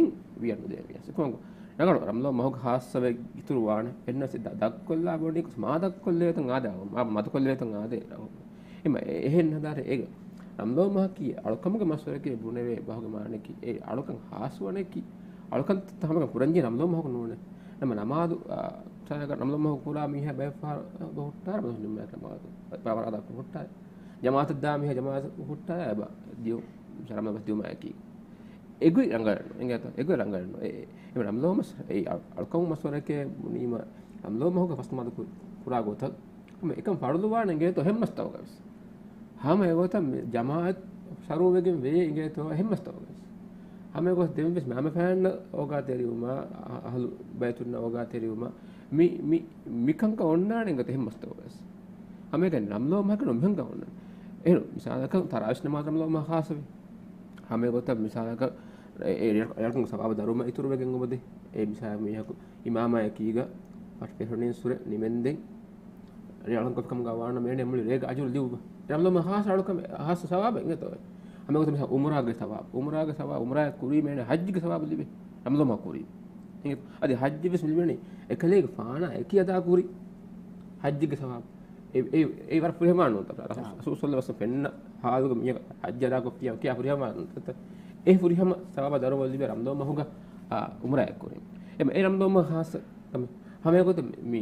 ދެން ވިޔަނުދޭ ވިޔަސް. ކުން ރަނގަޅު ރަމްލޯ މަހުގެ ހާއްސަވެ އިތުރު ވާނެ. އެންނަސް ދަ-، ދައްކޮށްލާ ބޮޑީ މާ ދައްކޮށްލޭތަން އާދެ، މާ މަދުކޮށްލޭތަން އާދެ. އެމަ އެ-، އެހެން ހަދާރެ އޭގެ ރަމްލޯ މަހަކީ އަޅުކަމުގެ މަސްވަރެކޭ ބުނެވޭ ބަހުގެ މާނަކީ އެ އަޅުކަން ހާސްވަނެކީ، އަޅުކަން ތަ-، ހަމަކަން ކުރަންޖެހޭ ރަމްލޯ މަހަކު ނޫނޭ. ނަމަ ނަމާދު، އާ، ސާގަ ރަމްލޯ މަހު ކުރާ މީހާ ބައެއް ފަހަރު ބަހުއްޓާ ރަމްލޯ ނިންމާ ނަމާދު ބަވަރާދާ ކުރުހުއްޓާ. ޖަމާއަތަށް ދާ މީހާ ޖަމާއަތު ހުއްޓާ އެބަ ދިޔު ރަމްލޯ މަސް ދިޔުމާއެކީ. އެގޮތް ރަނގަޅަން އެނގޭތަ؟ އެގޮތް ރަނގަޅަން. އެ، އެ، އެ ރަމްލޯ މަސް، އެ އަ-، އަޅުކަމު މަސްވަރެކޭ ބުނީމަ ރަމްލޯ މަހުގަ ފަސް ނަމާދު ކު-، ކުރާ ގޮތަށް ހަމަ އެކަން ފަރުޟުވާން އެނގޭތޯ އެހެން މަސްތަކުގަވެސް. ހަމަ އެގޮތަށް މި ޖަމާއަތް ޝަރުވެގެން ވޭ އިނގޭތޯ އެހެން މަސްތަކުގަވެސް. ހަމަ އެގޮތަށް ދެންވެސް މައިމަފައިންނަށް އޯގާތެރިވުމާ، އަ-، އަހުލު ބައިތުންނަށް އޯގާތެރިވުމާ، މި، މި، މިކަންކަން އޮންނާނެ އިނގޭތޯ އެހެން މަސްތަކުގަވެސް. ހަމައެކަނި ރަމްލޯ މަހަކަށް ނު މިކަންކަން އޮންނާނެ. އެހެން މިސާލަކަށް ތަރާވީހް ނަމާދު ރަމްލޯ މަހަށް ޚާއްޞަވޭ. ހަމަ އެގޮތަށް މިސާލަކަށް އެ، އެ ރެ-، ރެއަޅުކަމުގެ ސަވާބު ދަރުމަ އިތުރުވެގެން އޮބަދޭ. އެ މިސާލަށް މީހަކު އިމާމާ އެކީގަ ފަސް ފެށުނީން ސުރެ ނިމެންދެން ރެއަޅުކަމުގަ ވާނަމަ އޭނަ މުޅި ރޭގެ އަޖުރު ލިބުބަ. ރަމްލޯ މަހަށް ޚާއްޞަ އަޅުކަމެއް، ޚާއްޞަ ސަވާބެއް އިނގޭތޯ. ހަމަ އެގޮތަށް މިސާލަށް އުމުރާގެ ސަވާބު. އުމުރާގެ ސަވާބު، އުމުރާއެއް ކުރީމަ އޭނަ ޙައްޖުގެ ސަވާބު ލިބޭ. ރަމްލޯ މަހަށް ކުރީ. އިނގޭތޯ؟ އަދި ޙައްޖު ވެސް ލިބެނީ އެކަލޭގެފާނާ އެކީ އަދާ ކުރީ. ޙައްޖުގެ ސަވާބު. އެ، އެ، އެ ވަރަށް ފުރިހަމަ ނޫންތަ؟ ރަ-، ރަ-، ރަސޫލު ޞައްލަﷲ ޢަލައިހި ވަސައްލަމަ ފެންނަ ޙާލުގަ މީހަކަށް ޙައްޖު އަދާކޮށްފިޔާ ކިޔާ ފުރިހަމަ ނޫންތަ؟ އެ ފުރިހަމަ ސަވާބާ ދަރުމަ ލިބޭ ރަމްލޯ މަހުގަ، އާ، އުމްރާއެއް ކުރީ. އެ، އެ ރަމްލޯ މަހު ޚާއްޞަ، ހަމަ އެގޮތަށް މި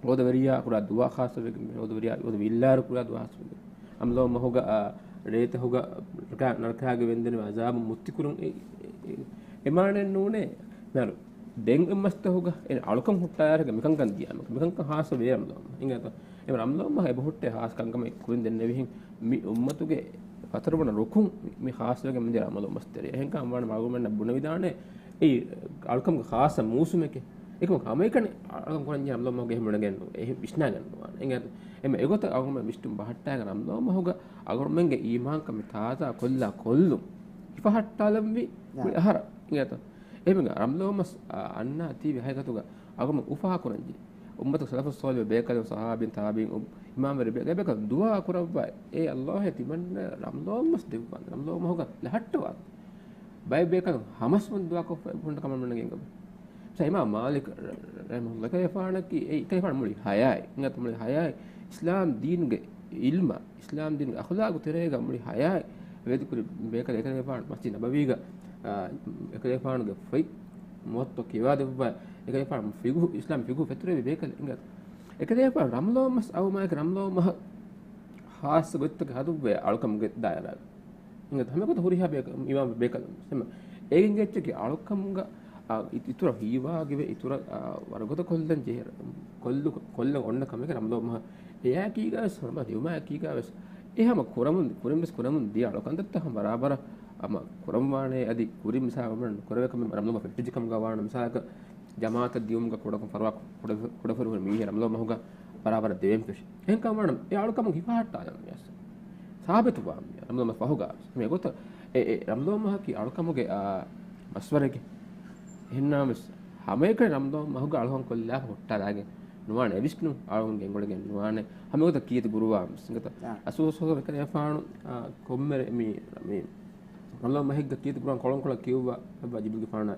ރޯދަވެރިޔާ ކުރާ ދުޢާ ޚާއްޞަވެގެން، މި ރޯދަވެރިޔާ ރޯދަ ވީއްލާއިރު ކުރާ ދުޢާ ޚާއްޞަވެގެން، ރަމްލޯ މަހުގަ، އާ، ރޭތަހުގަ ނަރަކާ-، ނަރަކާގެ ވެންދެނިވި ޢަޛާބު މުއްތިކުރުން އެ، އެ، އެ، އެ މާނައެއް ނޫނޭ. މިހާރު ދެން އެ މަސްތަކުގަ އެ އަޅުކަން ހުއްޓާއިރުގަ މިކަންކަން ދިޔާމަ މިކަންކަން ޚާއްޞަ ވޭ ރަމްލޯ މަހު. އިނގޭތޯ؟ އެ ރަމްލޯ މަހު އެބަހުއްޓޭ ޚާއްޞަ ކަންކަމެއް ކުރިން ދެންނެވިހެން މި އުއްމަތުގެ ހަތަރުވަނަ ރުކުން މި، މި ޚާއްޞަވެގެން މިދިޔަ ރަމަޟާން މަސް ތެރެއަށް. އެހެންކަމުން ވާނެ މަޢުލޫމެއްނަށް ބުނެވިދާނެ، އެއީ އަޅުކަމުގެ ޚާއްޞަ މޫސުމެކޭ. އެކަމަކު ހަމައެކަނި އަޅުކަން ކުރަންޖެހޭ ރަމަޟާން މަހުގަ އެހެން ބުނެގެން ނު-، އެހެން ވިސްނާގެން ނުވާނެ. އެނގޭތަ؟ އެމަ އެގޮތަށް އަޅުގަނޑުމެން މިސްޓުން ބަހައްޓާގެން ރަމަޟާން މަހުގަ އަޅުގަނޑުމެންގެ އީމާންކަން މި ތާޒާ ކޮށްލާ ކޮށްލުން ހިފަހައްޓާލަންވީ ނާ. މުޅި އަހަރަށް. އެނގޭތަ؟ އެހެންވެ ރަމަޟާން މަސް އަ-، އަންނާތީވެ ހަގީގަތުގަ އަޅުގަނޑުމެން އުފާ ކުރަންޖެހޭ. އުއްމަތުގެ ސަލަފުއް ޞާލިޙު ބޭކަލުން، ޞަޙާބީން، ތާބިޢީން، އު-، އިމާމްވެރި ބޭ-، ބޭކަލުން ދުޢާ ކުރައްވާ، އޭ ﷲ ތިމަންނަ ރަމަޟާން މަސް ދެއްވާނެ، ރަމަޟާން މަހުގަ ލަހައްޓަވާނެ. ބައެއް ބޭކަލުން ހަމަސްވަން ދުޢާކޮށްފަ ބުން ކަމަށް މިނަގެން ގޮބެ. ސަ އިމާމް މާލިކް ރަ-، ރަ-، ރަޙިމަހުﷲ ކަލޭފާނަކީ، އެ ކަލޭފާނު މުޅި ޙަޔާތް، އިނގޭތަ މުޅި ޙަޔާތް، އިސްލާމް ދީނުގެ ޢިލްމާ، އިސްލާމް ދީނުގެ އަޚުލާގު ތެރޭގަ މުޅި ޙަޔާތް ވެދިކުރި ބޭކަލެއް. އެކަލޭފާނު މަސްޖިދު ނަބަވީގަ، އާ، އެކަލޭފާނުގެ ފޮތް މުވައްޠާ ކިޔަވާދެއްވާ، އެކަލޭފާނު ފިޤުހު، އިސްލާމް ފިޤުހު ފެތުރެވި ބޭކަލެއް. އިނގޭތަ؟ އެކަލޭފާނު ރަމަޟާން މަސް އައުމާއެކީ ރަމަޟާން މަހަށް ޚާއްޞަ ގޮތްތަކެއް ހަދުއްވޭ އަޅުކަމުގެ ދާއިރާގަ. އިނގޭތަ؟ ހަމަ އެގޮތަށް ހުރިހާ ބޭކަ-، އިމާމް ބޭކަލުން ހަމަ އޭގެން އެއްޗެކޭ އަޅުކަމުގަ، އާ، އި-، އިތުރަށް ހީވާގިވެ، އިތުރަށް، އާ، ވަރުގަދަ ކޮށްލަން ޖެހޭ، ކޮށްލު-، ކޮށްލަން އޮންނަ ކަމެކޭ ރަމަޟާން މަހަށް އެއާއެކީގަވެސް، ރަމަޟާން ދިއުމާއެކީގަ ވެސް އެ ހަމަ ކުރަމުން، ކުރިން ވެސް ކުރަމުން ދިޔަ އަޅުކަންތައްތައް ހަމަ ބަރާބަރަށް ހަމަ ކުރަންވާނެ. އަދި ކުރިން މިސާލަކަށް ނުކުރެވޭ ކަމެއް ރަމަޟާން މަހު ފެއްޓިއްޖެ ކަމުގަ ވާނަމަ، މިސާލަކަށް ޖަމާޢަތަށް ދިޔުމުގަ ކުޑަކޮށް ފަރުވާ ކުޑަ-، ކުޑަފަރުވާ މީހެއް ރަމަޟާން މަހުގަ ބަރާބަރަށް ދެވެން ފެށި. އެހެންކަމުން އެ އަޅުކަމުން ހިފަހައްޓާލަން ވިޔަސް ސާބިތުވާން ވިޔަ ރަމަޟާން މަހު ފަހުގަ. އެ، އެ ރަމަޟާން މަހަކީ އަޅުކަމުގެ، އާ، މަސްވަރެކޭ. އެހެންނާމެސް ހަމައެކަނި ރަމަޟާން މަހުގަ އަޅުކަން ކޮށްލާފަ ހުއްޓާލާގެން ނުވާނެ، އެ ވިސްނުން އަޅުގަނޑު ގެންގުޅެގެން ނުވާނެ. ހަމައެގޮތަށް ކީރިތި ގުރުއާން ވެސް އިނގޭތޯ؟ އާ. ރަސޫލު ޞައްލަﷲު ޢަލައިހި ވަސައްލަމަ ކަލޭގެފާނު، އާ، ކޮންމެ މި، މި ރަމަޟާން މަހެއްގަ ކީރިތި ގުރުއާން ކޮޅުންކޮޅަށް ކިޔުއްވާ އެއްވާ ޖިބްރީލުގެފާނާ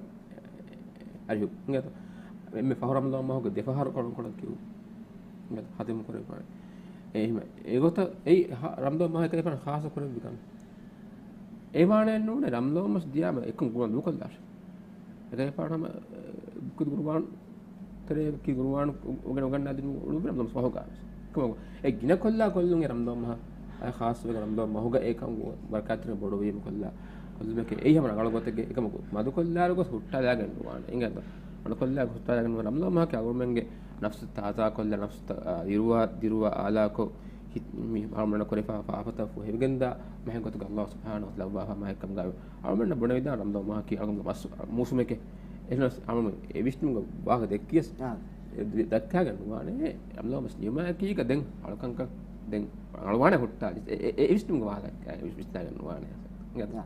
އަރިހު އިނގޭތޯ؟ އެންމެ ފަހު ރަމަޟާން މަހުގަ ދެފަހަރު ކޮޅުންކޮޅަށް ކިޔުއްވާ އިނގޭތޯ؟ ޚަތިމު ކުރެވިފާނެ. އެހެން އެގޮތަށް އެއީ ހަ-، ރަމަޟާން މަހަށް ކަލޭގެފާނު ޚާއްޞަ ކުރެއްވި ކަމެއް. އެ މާނައެއް ނޫނޭ، ރަމަޟާން މަސް ދިޔާމަ އެކަން ގުރުއާން ނުކޮށްލާށޭ. އެކަލޭގެފާނު ހަމަ، އެ، ކީރިތި ގުރުއާން ތެރޭ ކީރިތި ގުރުއާން އު-، އުގެން އުގަންނާދިނު އުޅުއްވި ރަމަޟާން މަސް ފަހުގަ. ކަމަކު، އެ ގިނަ ކޮށްލާ ކޮށްލުން އެ ރަމަޟާން މަހަށް، އަ، ޚާއްޞަވެގެން ރަމަޟާން މަހުގަ އެކަން ވަރަކާތެރި ބޮޑުވީމަ ކޮށްލާ ކޮށްލުމެކޭ. އެއީ ހަމަ ރަނގަޅު ގޮތެއްގެ އެކަމަކު މަދުކޮށްލާއިރު ގޮސް ހުއްޓާލާގެން ނުވާނެ. އިނގޭތޯ؟ މަދުކޮށްލާ ހުއްޓާލާގެން ނުވާނެ. ރަމަޟާން މަހަކީ އަޅުގަނޑުމެންގެ ނަފްސު ތާޒާކޮށްލާ، ނަފްސު ތަ-، އާ، ދިރުވާ، ދިރުވާ އާލާކޮށް، ހި-، މި އަޅުގަނޑުމެންނަށް ކުރެވިފާ ފާފަތައް ފުހެވިގެންދާ މަހެއް ގޮތުގަ ﷲ ސުބްޙާނަހޫ ވަތަޢާލާ ލައްވާފާ މަހެއްކަމުގައި އަޅުގަނޑުމެންނަށް ބުނެވިދާނެ ރަމަޟާން މަހަކީ އަޅުގަނޑުގެ މަސް-، މޫސުމެކޭ. އެހެނަސް އަޅުގަނޑު އެ ވިސްނުމުގެ ވާހަކަ ދެއްކިޔަސް، އާ. އެ ދި-، ދައްކާގެން ނުވާނެ. ރަމަޟާން މަސް ނިމާއެކީގަ ދެން އަޅުކަންކަން ދެން ރަނގަޅުވާނެ ހުއްޓާލި. އެ، އެ، އެ ވިސްނުމުގެ ވާހަކަ ވިސްނާގެން ނުވާނެ. އާ.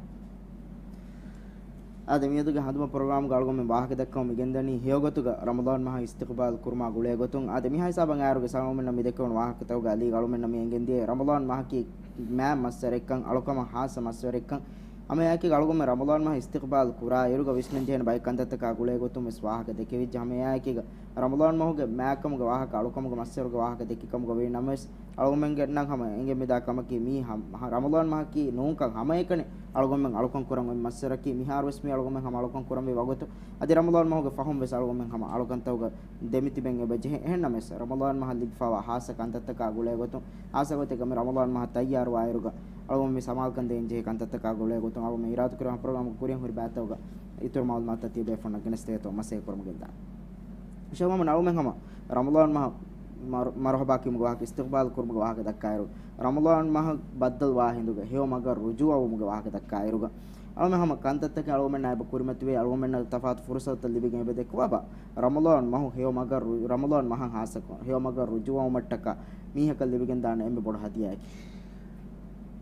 އާދެ، މިއަދުގެ ހަނދުމަ ޕްރޮގްރާމްގަ އަޅުގަނޑުމެން ވާހަކަ ދައްކަމުން މިގެންދަނީ، ހެޔޮގޮތުގަ ރަމަޟާން މަހަށް އިސްތިޤްބާލް ކުރުމާ ގުޅޭގޮތުން. އާދެ، މިހާ ހިސާބަށް އައިއިރުގަ އަޅުގަނޑުމެންނަށް މި ދެއްކެވުނު ވާހަކަތަކުގަ އަލީގަ އަޅުގަނޑުމެންނަށް މި އެނގެންދިޔަ ރަމަޟާން މަހަކީ މާތް މައްސަރެއްކަން، އަޅުކަމަށް ހާއްސަ މައްސަރެއްކަން. ހަމައެއާއެކީގަ އަޅުގަނޑުމެން ރަމަޟާން މަހަށް އިސްތިޤްބާލް ކުރާ އިރުގަ ވިސްނަންޖެހޭނެ ބައެއް ކަންތައްތަކާ ގުޅޭގޮތުން ވެސް ވާހަކަ ދެކެވިއްޖެ. ހަމައެއާއެކީގަ ރަމަޟާން މަހުގެ މާތްކަމުގެ ވާހަކަ، އަޅުކަމުގެ މައްސަރުގެ ވާހަކަ ދެއްކި ކަމުގަ ވީ ނަމަވެސް، އަޅުގަނޑުމެންނަށް ހަމަ އެނގެމިދާ ކަމަކީ، މީ ހަ-، ހަ-، ރަމަޟާން މަހަކީ ނޫންކަން ހަމައެކަނި އަޅުގަނޑުމެން އަޅުކަން ކުރަން އޮތް މައްސަރަކީ. މިހާރުވެސް މީ އަޅުގަނޑުމެން ހަމަ އަޅުކަން ކުރަންވީ ވަގުތު. އަދި ރަމަޟާން މަހުގެ ފަހުން ވެސް އަޅުގަނޑުމެން ހަމަ އަޅުކަންތަކުގަ ދެމި ތިބެން އެބަ ޖެހޭ. އެހެން ނަމަވެސް، ރަމަޟާން މަހަށް ލިބިފައިވާ ހާއްސަ ކަންތައްތަކާ ގުޅޭގޮތުން، ހާއްސަ ގޮތެއްގަ މި ރަމަޟާން މަހަށް ތައްޔާރުވާއިރުގަ އަޅުގަނޑު މި ސަމާލުކަން ދޭން ޖެހޭ ކަންތައްތަކާ ގުޅޭގޮތުން، އަޅުގަނޑު މި އިރާދަކުރެވޭ ޕްރޮގްރާމް ކުރިއަށް ހުރި ބައިތަކުގަ އިތުރު މަޢުލޫމާތުތައް ތިޔަބޭފުޅުންނަށް ގެނެސްދޭތޯ މަސައްކަތް ކުރަމުން ގެންދާނެ. ޝައުމަމުން އަޅުމެން ހަމަ ރަމަޟާން މަހަށް މަރު-، މަރުޙަބާ ކިޔުމުގެ ވާހަކަ، އިސްތިޤްބާލް ކުރުމުގެ ވާހަކަ ދައްކާއިރު، ރަމަޟާން މަހަށް ބައްދަލުވާ ހިނދުގަ ހެޔޮ މަގަށް ރުޖޫޢަވުމުގެ ވާހަކަ ދައްކާއިރުގަ، އަޅުމެން ހަމަ ކަންތައްތަކެއް އަޅުމެންނާ އެބަ ކުރިމަތިވޭ، އަޅުމެންނަށް ތަފާތު ފުރުޞަތުތައް ލިބިގެން އެބަ ދެއްކުވާބާ، ރަމަޟާން މަހު ހެޔޮ މަގަށް ރު-، ރަމަޟާން މަހަށް ހާއްސަކޮށް ހެޔޮ މަގަށް ރުޖޫޢަވުމަށްޓަކާ މީހަކަށް ލިބިގެންދާނެ އެންމެ ބޮޑު ހަދިޔާއަކީ.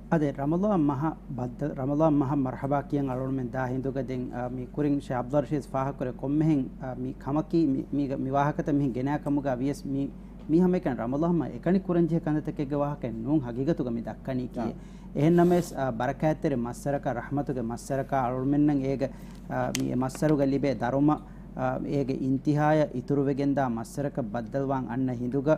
އާދެ، ރަމަޟާން މަހަށް ބައްދަ-، ރަމަޟާން މަހަށް މަރުޙަބާ ކިޔަން އަޅުގަނޑުމެން ދާ ހިނދުގަ ދެން، އާ، މި ކުރިން ޝޭޚް ޢަބްދުއްލާހި ރަޝީދު ފާހަގަކުރެ ކޮންމެހެން، އާ، މި ކަމަކީ މި-، މީގަ-، މި ވާހަކަތައް މިހެން ގެނާ ކަމުގަ ވިޔަސް މި-، މީ ހަމައެކަނި ރަމަޟާން މަހަށް އެކަނި ކުރަންޖެހޭ ކަންތައްތަކެއްގެ ވާހަކައެއް ނޫން ހަގީގަތުގަ މި ދައްކަނީކީއެއް. އާ. އެހެން ނަމަވެސް، އާ، ބަރަކާތްތެރި މައްސަރަކަށް، ރަޙްމަތުގެ މައްސަރަކަށް އަޅުމެންނަށް އޭގެ، އާ، މި އެ މައްސަރުގަ ލިބޭ ދަރުމަ، އާ، އޭގެ އިންތިހާޔަށް އިތުރުވެގެންދާ މައްސަރަކަށް ބައްދަލުވާން އަންނަ ހިނދުގަ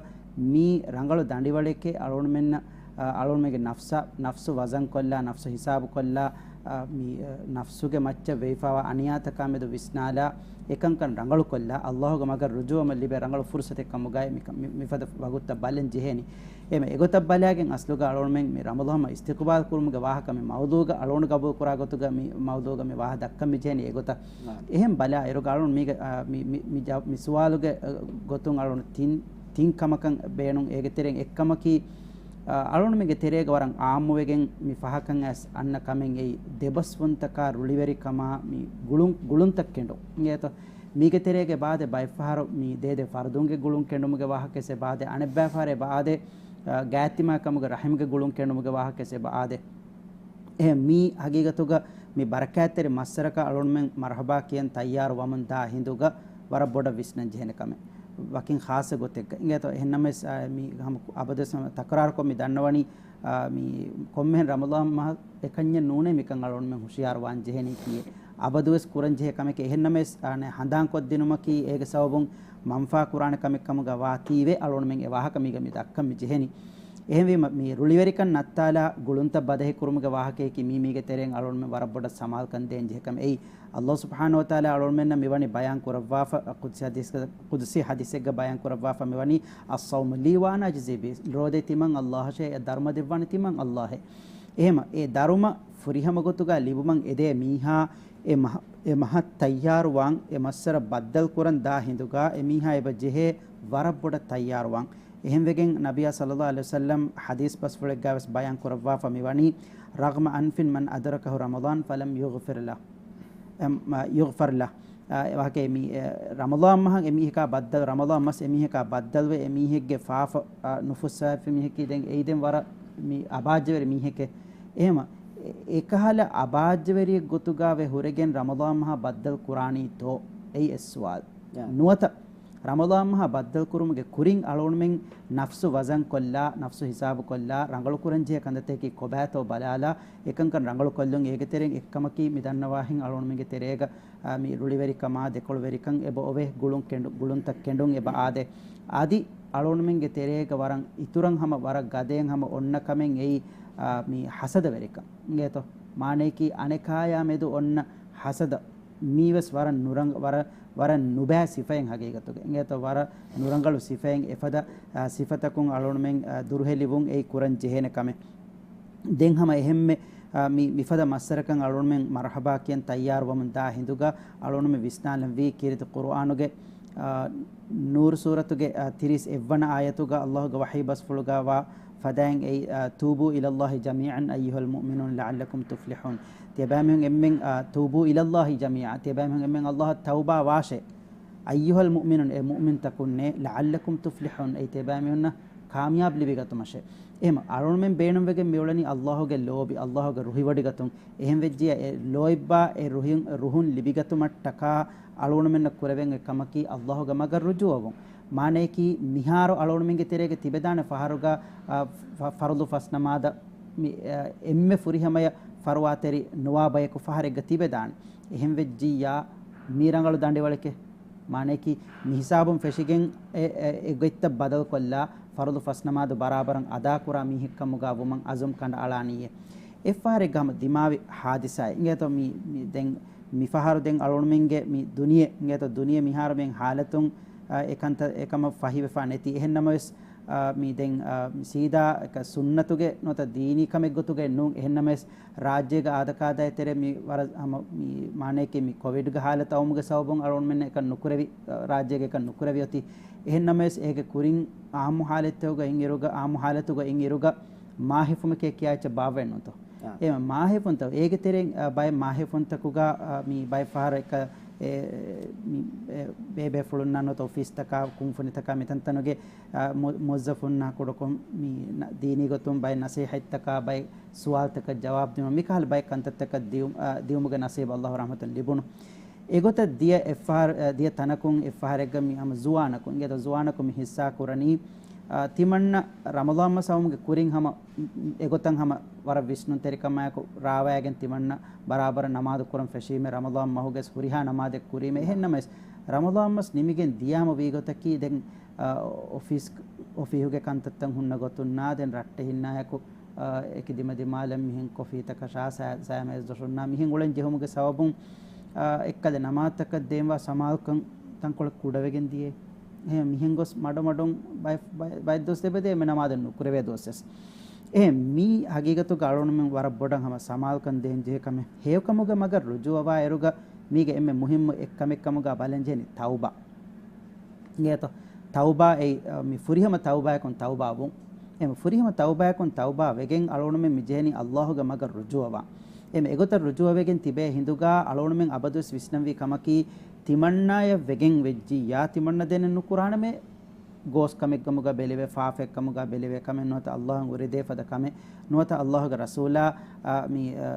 މީ ރަނގަޅު ދަނޑިވަޅެކޭ. އަޅުމެންނަށް، އާ، އަޅުމެންގެ ނަފްސަށް، ނަފްސު ވަޒަންކޮށްލާ، ނަފްސު ހިސާބުކޮށްލާ، އާ، މި، އާ، ނަފްސުގެ މައްޗަށް ވެވިފައިވާ އަނިޔާތަކާމެދު ވިސްނާލާ، އެކަންކަން ރަނގަޅުކޮށްލާ، ﷲގެ މަގަށް ރުޖޫޢަވުމަށް ލިބޭ ރަނގަޅު ފުރުޞަތެއް ކަމުގައި މި، މި، މިފަދަ ވަގުތުތައް ބަލަން ޖެހޭނީ. އެހެން އެގޮތަށް ބަލާގެން އަސްލުގަ އަޅުގަނޑުމެން މި ރަމަޟާން މަހު އިސްތިޤްބާލް ކުރުމުގެ ވާހަކަ މި މައުޟޫޢުގަ އަޅުގަނޑު ގަބޫލު ކުރާ ގޮތުގަ މި މައުޟޫޢުގަ މި ވާހަކަ ދައްކަން މި ޖެހެނީ އެގޮތަށް. ނާ. އެހެން ބަލާ އިރުގަ އަޅުގަނޑު މީގަ، އާ، މި، މި، މި ޖަ-، މި ސުވާލުގެ، އާ، ގޮތުން އަޅުގަނޑު ތިން، ތިން ކަމަކަށް ބޭނުން. އޭގެ ތެރެއިން އެއްކަމަކީ، އާ، އަޅުގަނޑުމެންގެ ތެރޭގަ ވަރަށް އާއްމުވެގެން މި ފަހަކަށް އައިސް އަންނަ ކަމެއް އެއީ ދެބަސްވުންތަކާ ރުޅިވެރިކަމާ މި ގުޅުން، ގުޅުންތައް ކެނޑުން. އިނގޭތޯ؟ މީގެ ތެރޭގަ އެބައާދޭ ބައެއްފަހަރު މި ދޭދޭ ފަރުދުންގެ ގުޅުން ކެނޑުމުގެ ވާހަކަވެސް އެބައާދޭ، އަނެއްބައިފަހަރު އެބައާދޭ، އާ، ގާތްތިމާ ކަމުގެ ރަޙިމްގެ ގުޅުން ކެނޑުމުގެ ވާހަކަވެސް އެބައާދޭ. އެހެން މީ ހަގީގަތުގަ މި ބަރަކާތްތެރި މައްސަރަކަށް އަޅުގަނޑުމެން މަރުޙަބާ ކިޔަން ތައްޔާރު ވަމުން ދާ ހިނދުގަ ވަރަށް ބޮޑަށް ވިސްނަން ޖެހޭނެ ކަމެއް. ވަކިން ޚާއްޞަ ގޮތެއްގަ. އިނގޭތޯ؟ އެހެން ނަމަވެސް، އާ، މި ހަމަ އަބަދުވެސް ތަކުރާރުކޮށް މި ދަންނަވަނީ، އާ، މި ކޮންމެހެން ރަމަޟާން މަހަށް އެކަންޏެއް ނޫނޭ މިކަން އަޅުގަނޑުމެން ހުޝިޔާރު ވާން ޖެހެނީކީއެއް. އަބަދުވެސް ކުރަން ޖެހޭ ކަމެކޭ. އެހެން ނަމަވެސް، އާނެ، ހަނދާން ކޮށްދިނުމަކީ އޭގެ ސަބަބުން މަންފާ ކުރާނެ ކަމެއް ކަމުގަ ވާތީވެ އަޅުގަނޑުމެން އެ ވާހަކަ މީގަ މި ދައްކަން މި ޖެހެނީ. އެހެންވީމަ، މި ރުޅިވެރިކަން ނައްތާލާ ގުޅުންތައް ބަދަހި ކުރުމުގެ ވާހަކަޔަކީ މީ މީގެ ތެރެއިން އަޅުގަނޑުމެން ވަރަށް ބޮޑަށް ސަމާލުކަން ދޭން ޖެހޭ ކަމެއް. އެއީ، ﷲ ސުބްޙާނަހޫ ވަތަޢާލާ އަޅުގަނޑުމެންނަށް މިވަނީ ބަޔާން ކުރައްވާފަ، ޤުދުސީ ޙަދީޘްގަ، ޤުދުސީ ޙަދީޘެއްގަ ބަޔާން ކުރައްވާފަ މިވަނީ، "الصوم لي وأنا أجزي به." ރޯދަ ތިމަން ﷲ އަށޭ، އެ ދަރުމަ ދެއްވާނެ ތިމަން ﷲ އޭ. އެހެމަ އެ ދަރުމަ ފުރިހަމަ ގޮތުގަ ލިބުމަށް އެދޭ މީހާ އެ މަހަ، އެ މަހަށް ތައްޔާރުވާން، އެ މައްސަރަ ބައްދަލް ކުރަން ދާ ހިނދުގަ އެ މީހާ އެބަ ޖެހޭ ވަރަށް ބޮޑަށް ތައްޔާރުވާން. އެހެންވެގެން ނަބިޔާ ޞައްލައްލާހު ޢަލައިހި ވަސައްލަމް ޙަދީޘް ބަސްފުޅެއްގަ ވެސް ބަޔާން ކުރައްވާފަ މިވަނީ، "رغم أنف من أدركه رمضان فلم يغفر له، أم، يغفر له." އާ، އެ ވާހަކަ މި، އެ، ރަމަޟާން މަހަށް އެ މީހަކާ ބައްދަލު، ރަމަޟާން މަސް އެ މީހަކާ ބައްދަލުވެ، އެ މީހެއްގެ ފާފަ، އާ، ނުފުއްސަވާފި މީހަކީ ދެން އެއީ ދެން ވަރަށް މި އަބާއްޖަވެރި މީހެކޭ. އެހެމަ، އެ، އެކަހަލަ އަބާއްޖަވެރިއެއް ގޮތުގަ ވެ ހުރެގެން ރަމަޟާން މަހާ ބައްދަލު ކުރާނީތޯ؟ އެއީ އެއް ސުވާލު. ޔާ. ނުވަތަ، ރަމަޟާން މަހާ ބައްދަލު ކުރުމުގެ ކުރިން އަޅުގަނޑުމެން ނަފްސު ވަޒަން ކޮށްލާ، ނަފްސު ހިސާބު ކޮށްލާ، ރަނގަޅު ކުރަން ޖެހޭ ކަންތައްތަކަކީ ކޮބާތޯ ބަލާލާ، އެކަންކަން ރަނގަޅު ކޮށްލުން. އޭގެ ތެރެއިން އެއްކަމަކީ މި ދަންނަވާހެން އަޅުގަނޑުމެންގެ ތެރޭގަ، އާ، މި ރުޅިވެރިކަމާ، ދެކޮޅުވެރިކަން އެބަ އޮވޭ، ގުޅުން ކެނޑު، ގުޅުންތައް ކެނޑުން އެބަ އާދޭ. އަދި އަޅުގަނޑުމެންގެ ތެރޭގަ ވަރަށް އިތުރަށް ހަމަ، ވަރަށް ގަދައިން ހަމަ އޮންނަ ކަމެއް އެއީ، އާ، މި ޙަސަދަވެރިކަން. އިނގޭތޯ؟ މާނަޔަކީ އަނެކާޔާ މެދު އޮންނަ ޙަސަދަ. މީވެސް ވަރަށް ނުރަނގ-، ވަރަށް، ވަރަށް ނުބައި ސިފައެއް ހަގީގަތުގަ. އިނގޭތޯ ވަރަށް ނުރަނގަޅު ސިފައެއް އެފަދަ، އާ، ސިފަތަކުން އަޅުގަނޑުމެން، އާ، ދުރުހެލިވުން އެއީ ކުރަން ޖެހޭނެ ކަމެއް. ދެން ހަމަ އެހެންމެ، އާ، މި، މިފަދަ މައްސަރަކަން އަޅުގަނޑުމެން މަރުޙަބާ ކިޔަން ތައްޔާރުވަމުން ދާ ހިނދުގަ އަޅުގަނޑުމެން ވިސްނާލަންވީ ކީރިތި ޤުރުއާނުގެ، އާ، ނޫރު ސޫރަތުގެ، އާ، ތިރީސް އެއްވަނަ އާޔަތުގަ ﷲ ގެ ވަޙީ ބަސްފުޅުގަ ވާ ފަދައިން އެއީ، އާ، "توبوا إلى الله جميعا أيها المؤمنون لعلكم تفلحون." ތިޔަބައިމީހުން އެންމެން، އާ، "توبوا إلى الله جميعا." ތިޔަބައިމީހުން އެންމެން ﷲ އަށް ތައުބާ ވާށޭ. "أيها المؤمنون" އޭ މުއުމިންތަކުންނޭ، "لعلكم تفلحون" އެއީ ތިޔަބައިމީހުންނަށް ކާމިޔާބު ލިބިގަތުމަށޭ. އެހެމަ އަޅުގަނޑުމެން ބޭނުންވެގެން މިއުޅެނީ ﷲ ގެ ލޯބި، ﷲ ގެ ރުހިވޮޑިގަތުން. އެހެން ވެއްޖިއްޔާ އެ ލޯތްބާ އެ ރުހިން، ރުހުން ލިބިގަތުމަށްޓަކާ އަޅުގަނޑުމެންނަށް ކުރެވެން އޮތް ކަމަކީ ﷲ ގެ މަގަށް ރުޖޫޢަވުން. މާނަޔަކީ މިހާރު އަޅުގަނޑުމެންގެ ތެރޭގަ ތިބެދާނެ ފަހަރުގަ، އަ، ފަ-، ފަރުޟު ފަސް ނަމާދަށް މި، އަ، އެންމެ ފުރިހަމަޔަށް ފަރުވާތެރި ނުވާ ބަޔަކު ފަހަރެއްގަ ތިބެދާނެ. އެހެން ވެއްޖިއްޔާ މީ ރަނގަޅު ދަނޑިވަޅެކޭ. މާނަޔަކީ މި ހިސާބުން ފެށިގެން އެ، އެ، އެ ގޮތްތައް ބަދަލުކޮށްލާ، ފަރުޟު ފަސް ނަމާދު ބަރާބަރަށް އަދާކުރާ މީހެއްކަމުގަ ވުމަށް އަޒުމް ކަނޑައަޅާނީއޭ. އެއްފަހަރެއްގަ ހަމަ ދިމާވި ހާދިސާއެއް. އިނގޭތޯ މި، މި ދެން މިފަހަރު ދެން އަޅުގަނޑުމެންގެ މި ދުނިޔެ، އިނގޭތޯ ދުނިޔެ މިހާރު މިހެން ހާލަތުން، އަ، އެކަންތައް އެކަމަށް ފަހިވެފަ ނެތި. އެހެންނަމަވެސް، އާ، މި ދެން، އާ، ސީދާ އެކަ ސުންނަތުގެ ނުވަތަ ދީނީ ކަމެއް ގޮތުގައެއް ނޫން. އެހެންނަމަވެސް، ރާއްޖޭގެ އާދަކާދައިތެރޭ މި ވަރަށް ހަމަ މި މާނަޔަކީ މި ކޮވިޑްގެ ހާލަތު އައުމުގެ ސަބަބުން އަޅުގަނޑުމެންނަށް އެކަން ނުކުރެވި، އާ، ރާއްޖޭގެ އެކަން ނުކުރެވި އޮތީ. އެހެންނަމަވެސް، އޭގެ ކުރިން އާއްމު ހާލަތުގަ އިން އިރުގަ، އާއްމު ހާލަތުގަ އިން އިރުގަ މާހެފުމެކޭ ކިޔާ އެއްޗެއް ބާއްވައެއް ނޫންތޯ؟ އާ. އެ މާހެފުންތައް އޭގެ ތެރެއިން، އާ، ބައެއް މާހެފުންތަކުގަ، އާ، މި ބައެއް ފަހަރަށް އެކަ، އެ، މި، އެ، ބޭބޭފުޅުންނާ ނުވަތަ އޮފީސްތަކާ، ކުންފުނިތަކާ މިތަންތަނުގެ، އާ، މު-، މުވައްޒަފުންނާ ކުޑަކޮށް މި ނަ-، ދީނީ ގޮތުން ބައެއް ނަސޭހަތްތަކާ، ބައެއް ސުވާލުތަކަށް ޖަވާބު ދިނުން، މިކަހަލަ ބައެއް ކަންތައްތަކަށް ދިއު-، އާ، ދިއުމުގެ ނަސީބު ﷲ ރަޙްމަތުން ލިބުނު. އެގޮތަށް ދިޔަ އެއްފަހަރު، އަ، ދިޔަ ތަނަކުން އެއްފަހަރެއްގަ މި ހަމަ ޒުވާނަކު، އިނގޭތޯ ޒުވާނަކު މި ހިއްސާ ކުރަނީ، އަ، ތިމަންނަ ރަމަޟާން މަސް އައުމުގެ ކުރިން ހަމަ އެގޮތަށް ހަމަ ވަރަށް ވިސްނުންތެރިކަމާއެކު ރާވައިގެން ތިމަންނަ ބަރާބަރަށް ނަމާދު ކުރަން ފެށީމޭ، ރަމަޟާން މަހުގެ ހުރިހާ ނަމާދެއް ކުރީމޭ. އެހެންނަމަވެސް، ރަމަޟާން މަސް ނިމިގެން ދިޔާމަ ވީގޮތަކީ ދެން، އަ، އޮފީސް، އޮފީހުގެ ކަންތައްތައް ހުންނަ ގޮތުންނާ ދެން ރައްޓެހިންނާއެކު، އަ، އެކި ދިމަ ދިމާލަށް މިހެން ކޮފީތަކަށާ ސަ-، ސައިމައިސް ދޮށުންނާ މިހެން އުޅެން ޖެހުމުގެ ސަބަބުން، އަ، އެއްކަލަ ނަމާދުތަކަށް ދޭންވާ ސަމާލުކަން ތަންކޮޅެއް ކުޑަވެގެން ދިޔައީ. އެހެން މިހެން ގޮސް މަޑުމަޑުން ބައެއް، ބައެއް، ބައެއް ދުވަސް ތިބެދޭ އެންމެ ނަމާދެއް ނުކުރެވޭ ދުވަސްވެސް. އެހެން މީ ހަގީގަތުގަ އަޅުގަނޑުމެން ވަރަށް ބޮޑަށް ހަމަ ސަމާލުކަން ދޭން ޖެހޭ ކަމެއް. ހެޔޮކަމުގެ މަގަށް ރުޖޫޢަވާ އިރުގަ މީގެ އެންމެ މުހިއްމު އެއްކަމެއްކަމުގަ ބަލަން ޖެހެނީ ތައުބާ. އިނގޭތޯ؟ ތައުބާ އެއީ، އަ، މި ފުރިހަމަ ތައުބާއަކުން ތައުބާ ވުން. އެ ފުރިހަމަ ތައުބާއަކުން ތައުބާ ވެގެން އަޅުގަނޑުމެން މި ޖެހެނީ ﷲ ގެ މަގަށް ރުޖޫޢަވާން. އެ އެގޮތަށް ރުޖޫޢަވެގެން ތިބޭ ހިނދުގަ އަޅުގަނޑުމެން އަބަދުވެސް ވިސްނަންވީ ކަމަކީ، ތިމަންނާޔަށް ވެގެން ވެއްޖިއްޔާ ތިމަންނަ ދެނެއް ނުކުރާނަމޭ، ގޯސް ކަމެއްކަމުގަ ބެލެވޭ، ފާފައެއްކަމުގަ ބެލެވޭ ކަމެއް ނުވަތަ ﷲ އަށް އުރެދޭ ފަދަ ކަމެއް ނުވަތަ ﷲ ގެ ރަސޫލާ، އާ، މި، އާ،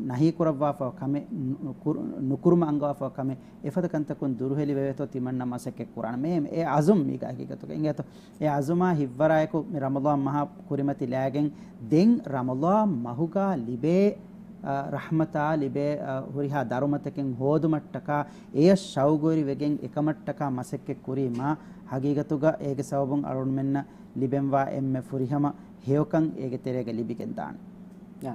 ނަހީ ކުރައްވާފަ ކަމެއް، ނު-، ނުކުރު-، ނުކުރުމަށް އަންގަވާފަ ކަމެއް، އެފަދަ ކަންތަކުން ދުރުހެލި ވެވޭތޯ ތިމަންނަ މަސައްކަތް ކުރާނަމޭ. އެ އަޒުމް މީގަ ހަގީގަތުގަ އިނގޭތޯ. އެ އަޒުމާ ހިއްވަރާއެކު މި ރަމަޟާން މަހާ ކުރިމަތިލާގެން ދެން ރަމަޟާން މަހުގަ ލިބޭ، އަ، ރަޙްމަތާ ލިބޭ، އަ، ހުރިހާ ދަރުމަތަކެއް ހޯދުމަށްޓަކާ އެޔަށް ޝައުގުވެރިވެގެން އެކަމަށްޓަކާ މަސައްކަތް ކުރީމާ ހަގީގަތުގަ އޭގެ ސަބަބުން އަޅުގަނޑުމެންނަށް ލިބެންވާ އެންމެ ފުރިހަމަ ހެޔޮކަން އޭގެ ތެރޭގަ ލިބިގެން ދާނެ. ޔާ.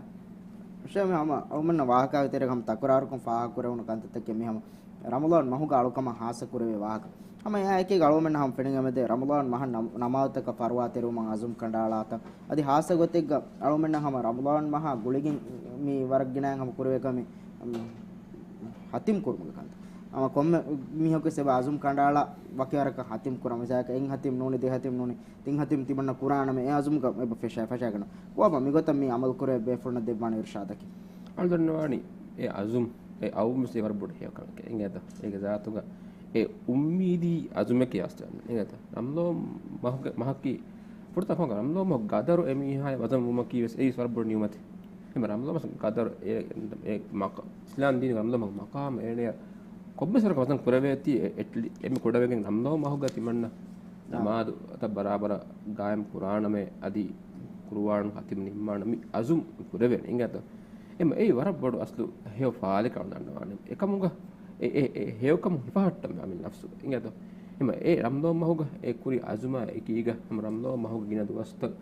އަޅުމެންނަށް ވާހަކާގެ ތެރޭގަ ހަމަ ތަކުރާރުކޮށް ފާހަގަކުރެވުނު ކަންތައްތަކެއް މި ހަމަ ރަމަޟާން މަހުގަ އަޅުކަމަށް ހާއްސަ ކުރެވޭ ވާހަކަ. ހަމަ އެއާއެކީގަ އަޅުގަނޑުމެންނަށް ހަމަ ފެނިގެން އެދޭ ރަމަޟާން މަހަށް ނަމް-، ނަމާދުތަކަށް ފަރުވާތެރިވުމަށް އަޒުމް ކަނޑައަޅާތަން. އަދި ހާއްސަ ގޮތެއްގަ އަޅުގަނޑުމެންނަށް ހަމަ ރަމަޟާން މަހާ ގުޅިގެން މި ވަރަށް ގިނައިން ހަމަ ކުރެވޭ ކަމެއް، އަމް، ހަތިމް ކުރުމުގެ ކަންތައް. ހަމަ ކޮންމެ މީހަކުވެސް އެބަ އަޒުމް ކަނޑައަޅާ ވަކިވަރަކަށް ހަތިމް ކުރަން. މިސާލަކަށް އެއް ހަތިމް ނޫނީ، ދެ ހަތިމް ނޫނީ، ތިން ހަތިމް ތިމަންނަ ކުރާނަމޭ، އެ އަޒުމްގަ އެބަ ފެށާ، ފަށާގަންނަ. ކޮބާ މިގޮތަށް މި އަމަލު ކުރެވޭ ބޭފުޅުންނަށް ދެއްވާނެ އިރުޝާދަކީ؟ އަޅުގަނޑު ދަންނަވާނީ އެ އަޒުމް، އެ އައުމުސް އެ ވަރަށް ބޮޑު ހެޔޮ ކަމެކޭ. އިނގޭތޯ؟ އޭގެ ޒާތުގަ އެ އުއްމީދީ އަޒުމެކޭ އަސްލު. އިނގޭތޯ؟ ރަމަޟާން މަހުގެ، މަހަކީ ފުރަތަމަ ރަމަޟާން މަހު ގަދަރު އެ މީހާޔަށް ވަޒަން ވުމަކީ ވެސް އެއީ ވަރަށް ބޮޑު ނިޢުމަތެއް. އެހެން ރަމަޟާން މަހު ގަދަރު އެ، އެ މަޤާ-، އިސްލާމް ދީނުގެ ރަމަޟާން މަހު މަޤާމު އޭނަޔަށް ކޮންމެސް ވަރަކަށް ވަޒަން ކުރެވޭތީ، އެ، އެޓްލީ-، އެންމެ ކުޑަވެގެން ރަމަޟާން މަހުގަ ތިމަންނަ ނަމާދުތައް ބަރާބަރަށް ގާއިމް ކުރާނަމޭ، އަދި ޤުރުއާން ހަތިމް ނިންމާނަމޭ މި އަޒުމް ކުރެވޭނެ. އިނގޭތޯ؟ އެމަ އެއީ ވަރަށް ބޮޑު އަސްލު ހެޔޮ ފާލެއް ކަމަށް ދަންނަވާނެ. އެކަމުގަ އެ، އެ، އެ ހެޔޮކަމު ހިފަހައްޓަން މި ނަފްސު. އިނގޭތޯ؟ އެމަ އެ ރަމަޟާން މަހުގަ އެ ކުރި އަޒުމާ އެކީގަ ހަމަ ރަމަޟާން މަހުގެ ގިނަ ދުވަސްތައް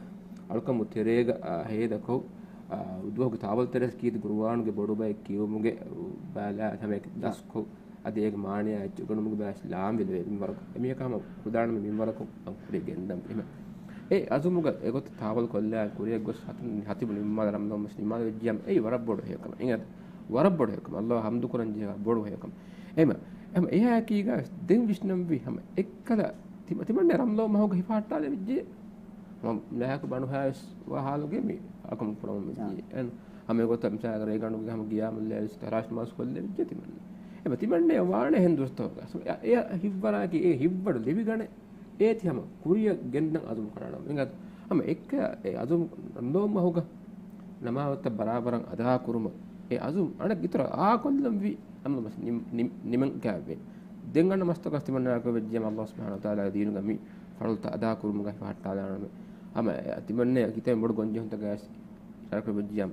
އަޅުކަމު ތެރޭގަ، އާ، ހޭދަކޮށް، އާ، ދުވަހުގެ ތާވަލް ތެރޭސް ކީރިތި ޤުރުއާނުގެ ބޮޑު ބައެއް ކިޔުމުގެ ބަލާ ހަމަ ދަސްކޮށް، އަދި އޭގެ މާނަޔާ އެއްޗެއް އުނގަނުމުގެ ބައެއް ލާންވެލެވޭ މިންވަރަކު. އެމީހަކަށް ހަމަ ކުދާނަމޭ މިންވަރަކު ކުރި ގެންދަން. އެހެން އެ އަޒުމުގަ އެގޮތަށް ތާވަލް ކޮށްލާ ކުރިއަށް ގޮސް ހަތި-، ހަތިމް ނިންމާލާ ރަމަޟާން މަސް ނިންމާލެވިއްޖިއްޔާ އެއީ ވަރަށް ބޮޑު ހެޔޮކަމެއް. އިނގޭތޯ؟ ވަރަށް ބޮޑު ހެޔޮކަމެއް. އައްލާހަށް ހަމްދު ކުރަން ޖެހޭ ވަރަށް ބޮޑު ހެޔޮކަމެއް. އެހެން އެހާއެކީގަ ދެން ވިސްނަންވީ ހަމަ އެއްކަލަ ތިމަ-، ތިމަންނަ ރަމަޟާން މަހުގަ ހިފަހައްޓާލެވިއްޖެ. ހަމަ ލާހަކު ބަނޑުހާވެސް ވާ ހާލުގެ މި އަޅުކަމު ކުރަމުން ވެއްޖެ. އެން ހަމަ އެގޮތަށް މިސާލަކަށް ރޭގަނޑުގެ ހަމަ ގިޔާމު ލައިލު ތަރާވީހް ނަމާޒު ކޮށްލެވިއްޖެ ތިމަންނަ. އެމަ ތިމަންނަ ވާނެ އެހެން ދުވަސްތަކުގަ. އެ، އެ ހިއްވަރާކީ އެ ހިއްވަޑު ލިބިގަނެ އޭތި ހަމަ ކުރިއަށް ގެންދަން އަޒުމު ކަނޑައަޅަން. އިނގޭތޯ؟ ހަމަ އެއްކަ އެ އަޒުމު ރަމަޟާން މަހުގަ ނަމާދުތައް ބަރާބަރަށް އަދާކުރުމަށް އެ އަޒުމު އަނެއް އިތުރަށް އާކޮށްލަންވީ ރަމަޟާން މަސް ނިމް-، ނިމް-، ނިމެން ކާވެ. ދެން އަންނަ މަސްތަކަށް ތިމަންނައަކަށް ވެއްޖެ އައްލާހު ސުބްޙާނަހު ވަތަޢާލާގެ ދީނުގަ މި ފަރުޟުތައް އަދާކުރުމުގަ ހިފަހައްޓާލާނަމޭ. ހަމަ އެ ތިމަންނަ ކިތައް ބޮޑު ގޮންޖެހުންތަކަށް އިޝާރާތް ކުރެއްވިއްޖެ.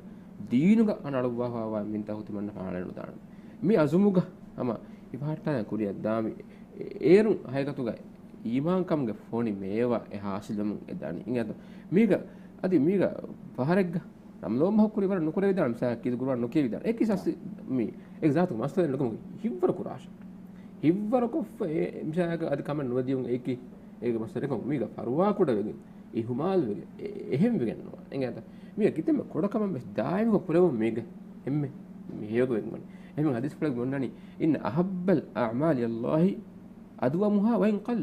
ދީނުގަ އަންނަ އަޅުއްވާފައިވާ މިންތަކު ތިމަންނަ ފާޅެއް ނުދާނަމޭ. މި އަޒުމުގަ ހަމަ ހިފަހައްޓާލާ ކުރިއަށް ދާންވީ. އޭރުން ހަގީގަތުގަ އީމާންކަމުގެ ފޮނި މޭވާ އެ ހާސިލުވަމުން އެ ދަނީ. އިނގޭތޯ؟ މީގަ އަދި މީގަ ފަހަރެއްގަ ރަމަޟާން މަހު ކުރި ވަރަށް ނުކުރެވިދާނެ މިސާލަކަށް ކީރިތި ޤުރުއާން ނުކިޔެވިދާނެ. އެކި ސަސް މި އެ ޒާތު މައްސަލަ ނުކަމު ހިއްވަރު ކުރާށެ. ހިއްވަރު ކޮށްފަ އެ މިސާލަކަށް އަދި ކަމެއް ނުވެދިޔުން އެއިކި އޭގެ މައްސަލަ ކަމު މީގަ ފަރުވާ ކުޑަވެގެން އިހުމާލުވެގެން އެ-، އެހެން ވެގެން ނުވާ. އެނގޭތަ؟ މީގަ ކިތަންމެ ކުޑަކަމެއް ވެސް ދާއިމު ކުރެވުން މީގެ އެންމެ މި ހެޔޮގޮތް ވެގެން. އެހެން ޙަދީޘްފުޅެއް އޮންނަނީ، "إن أحب الأعمال إلى الله أدومها وإن قل."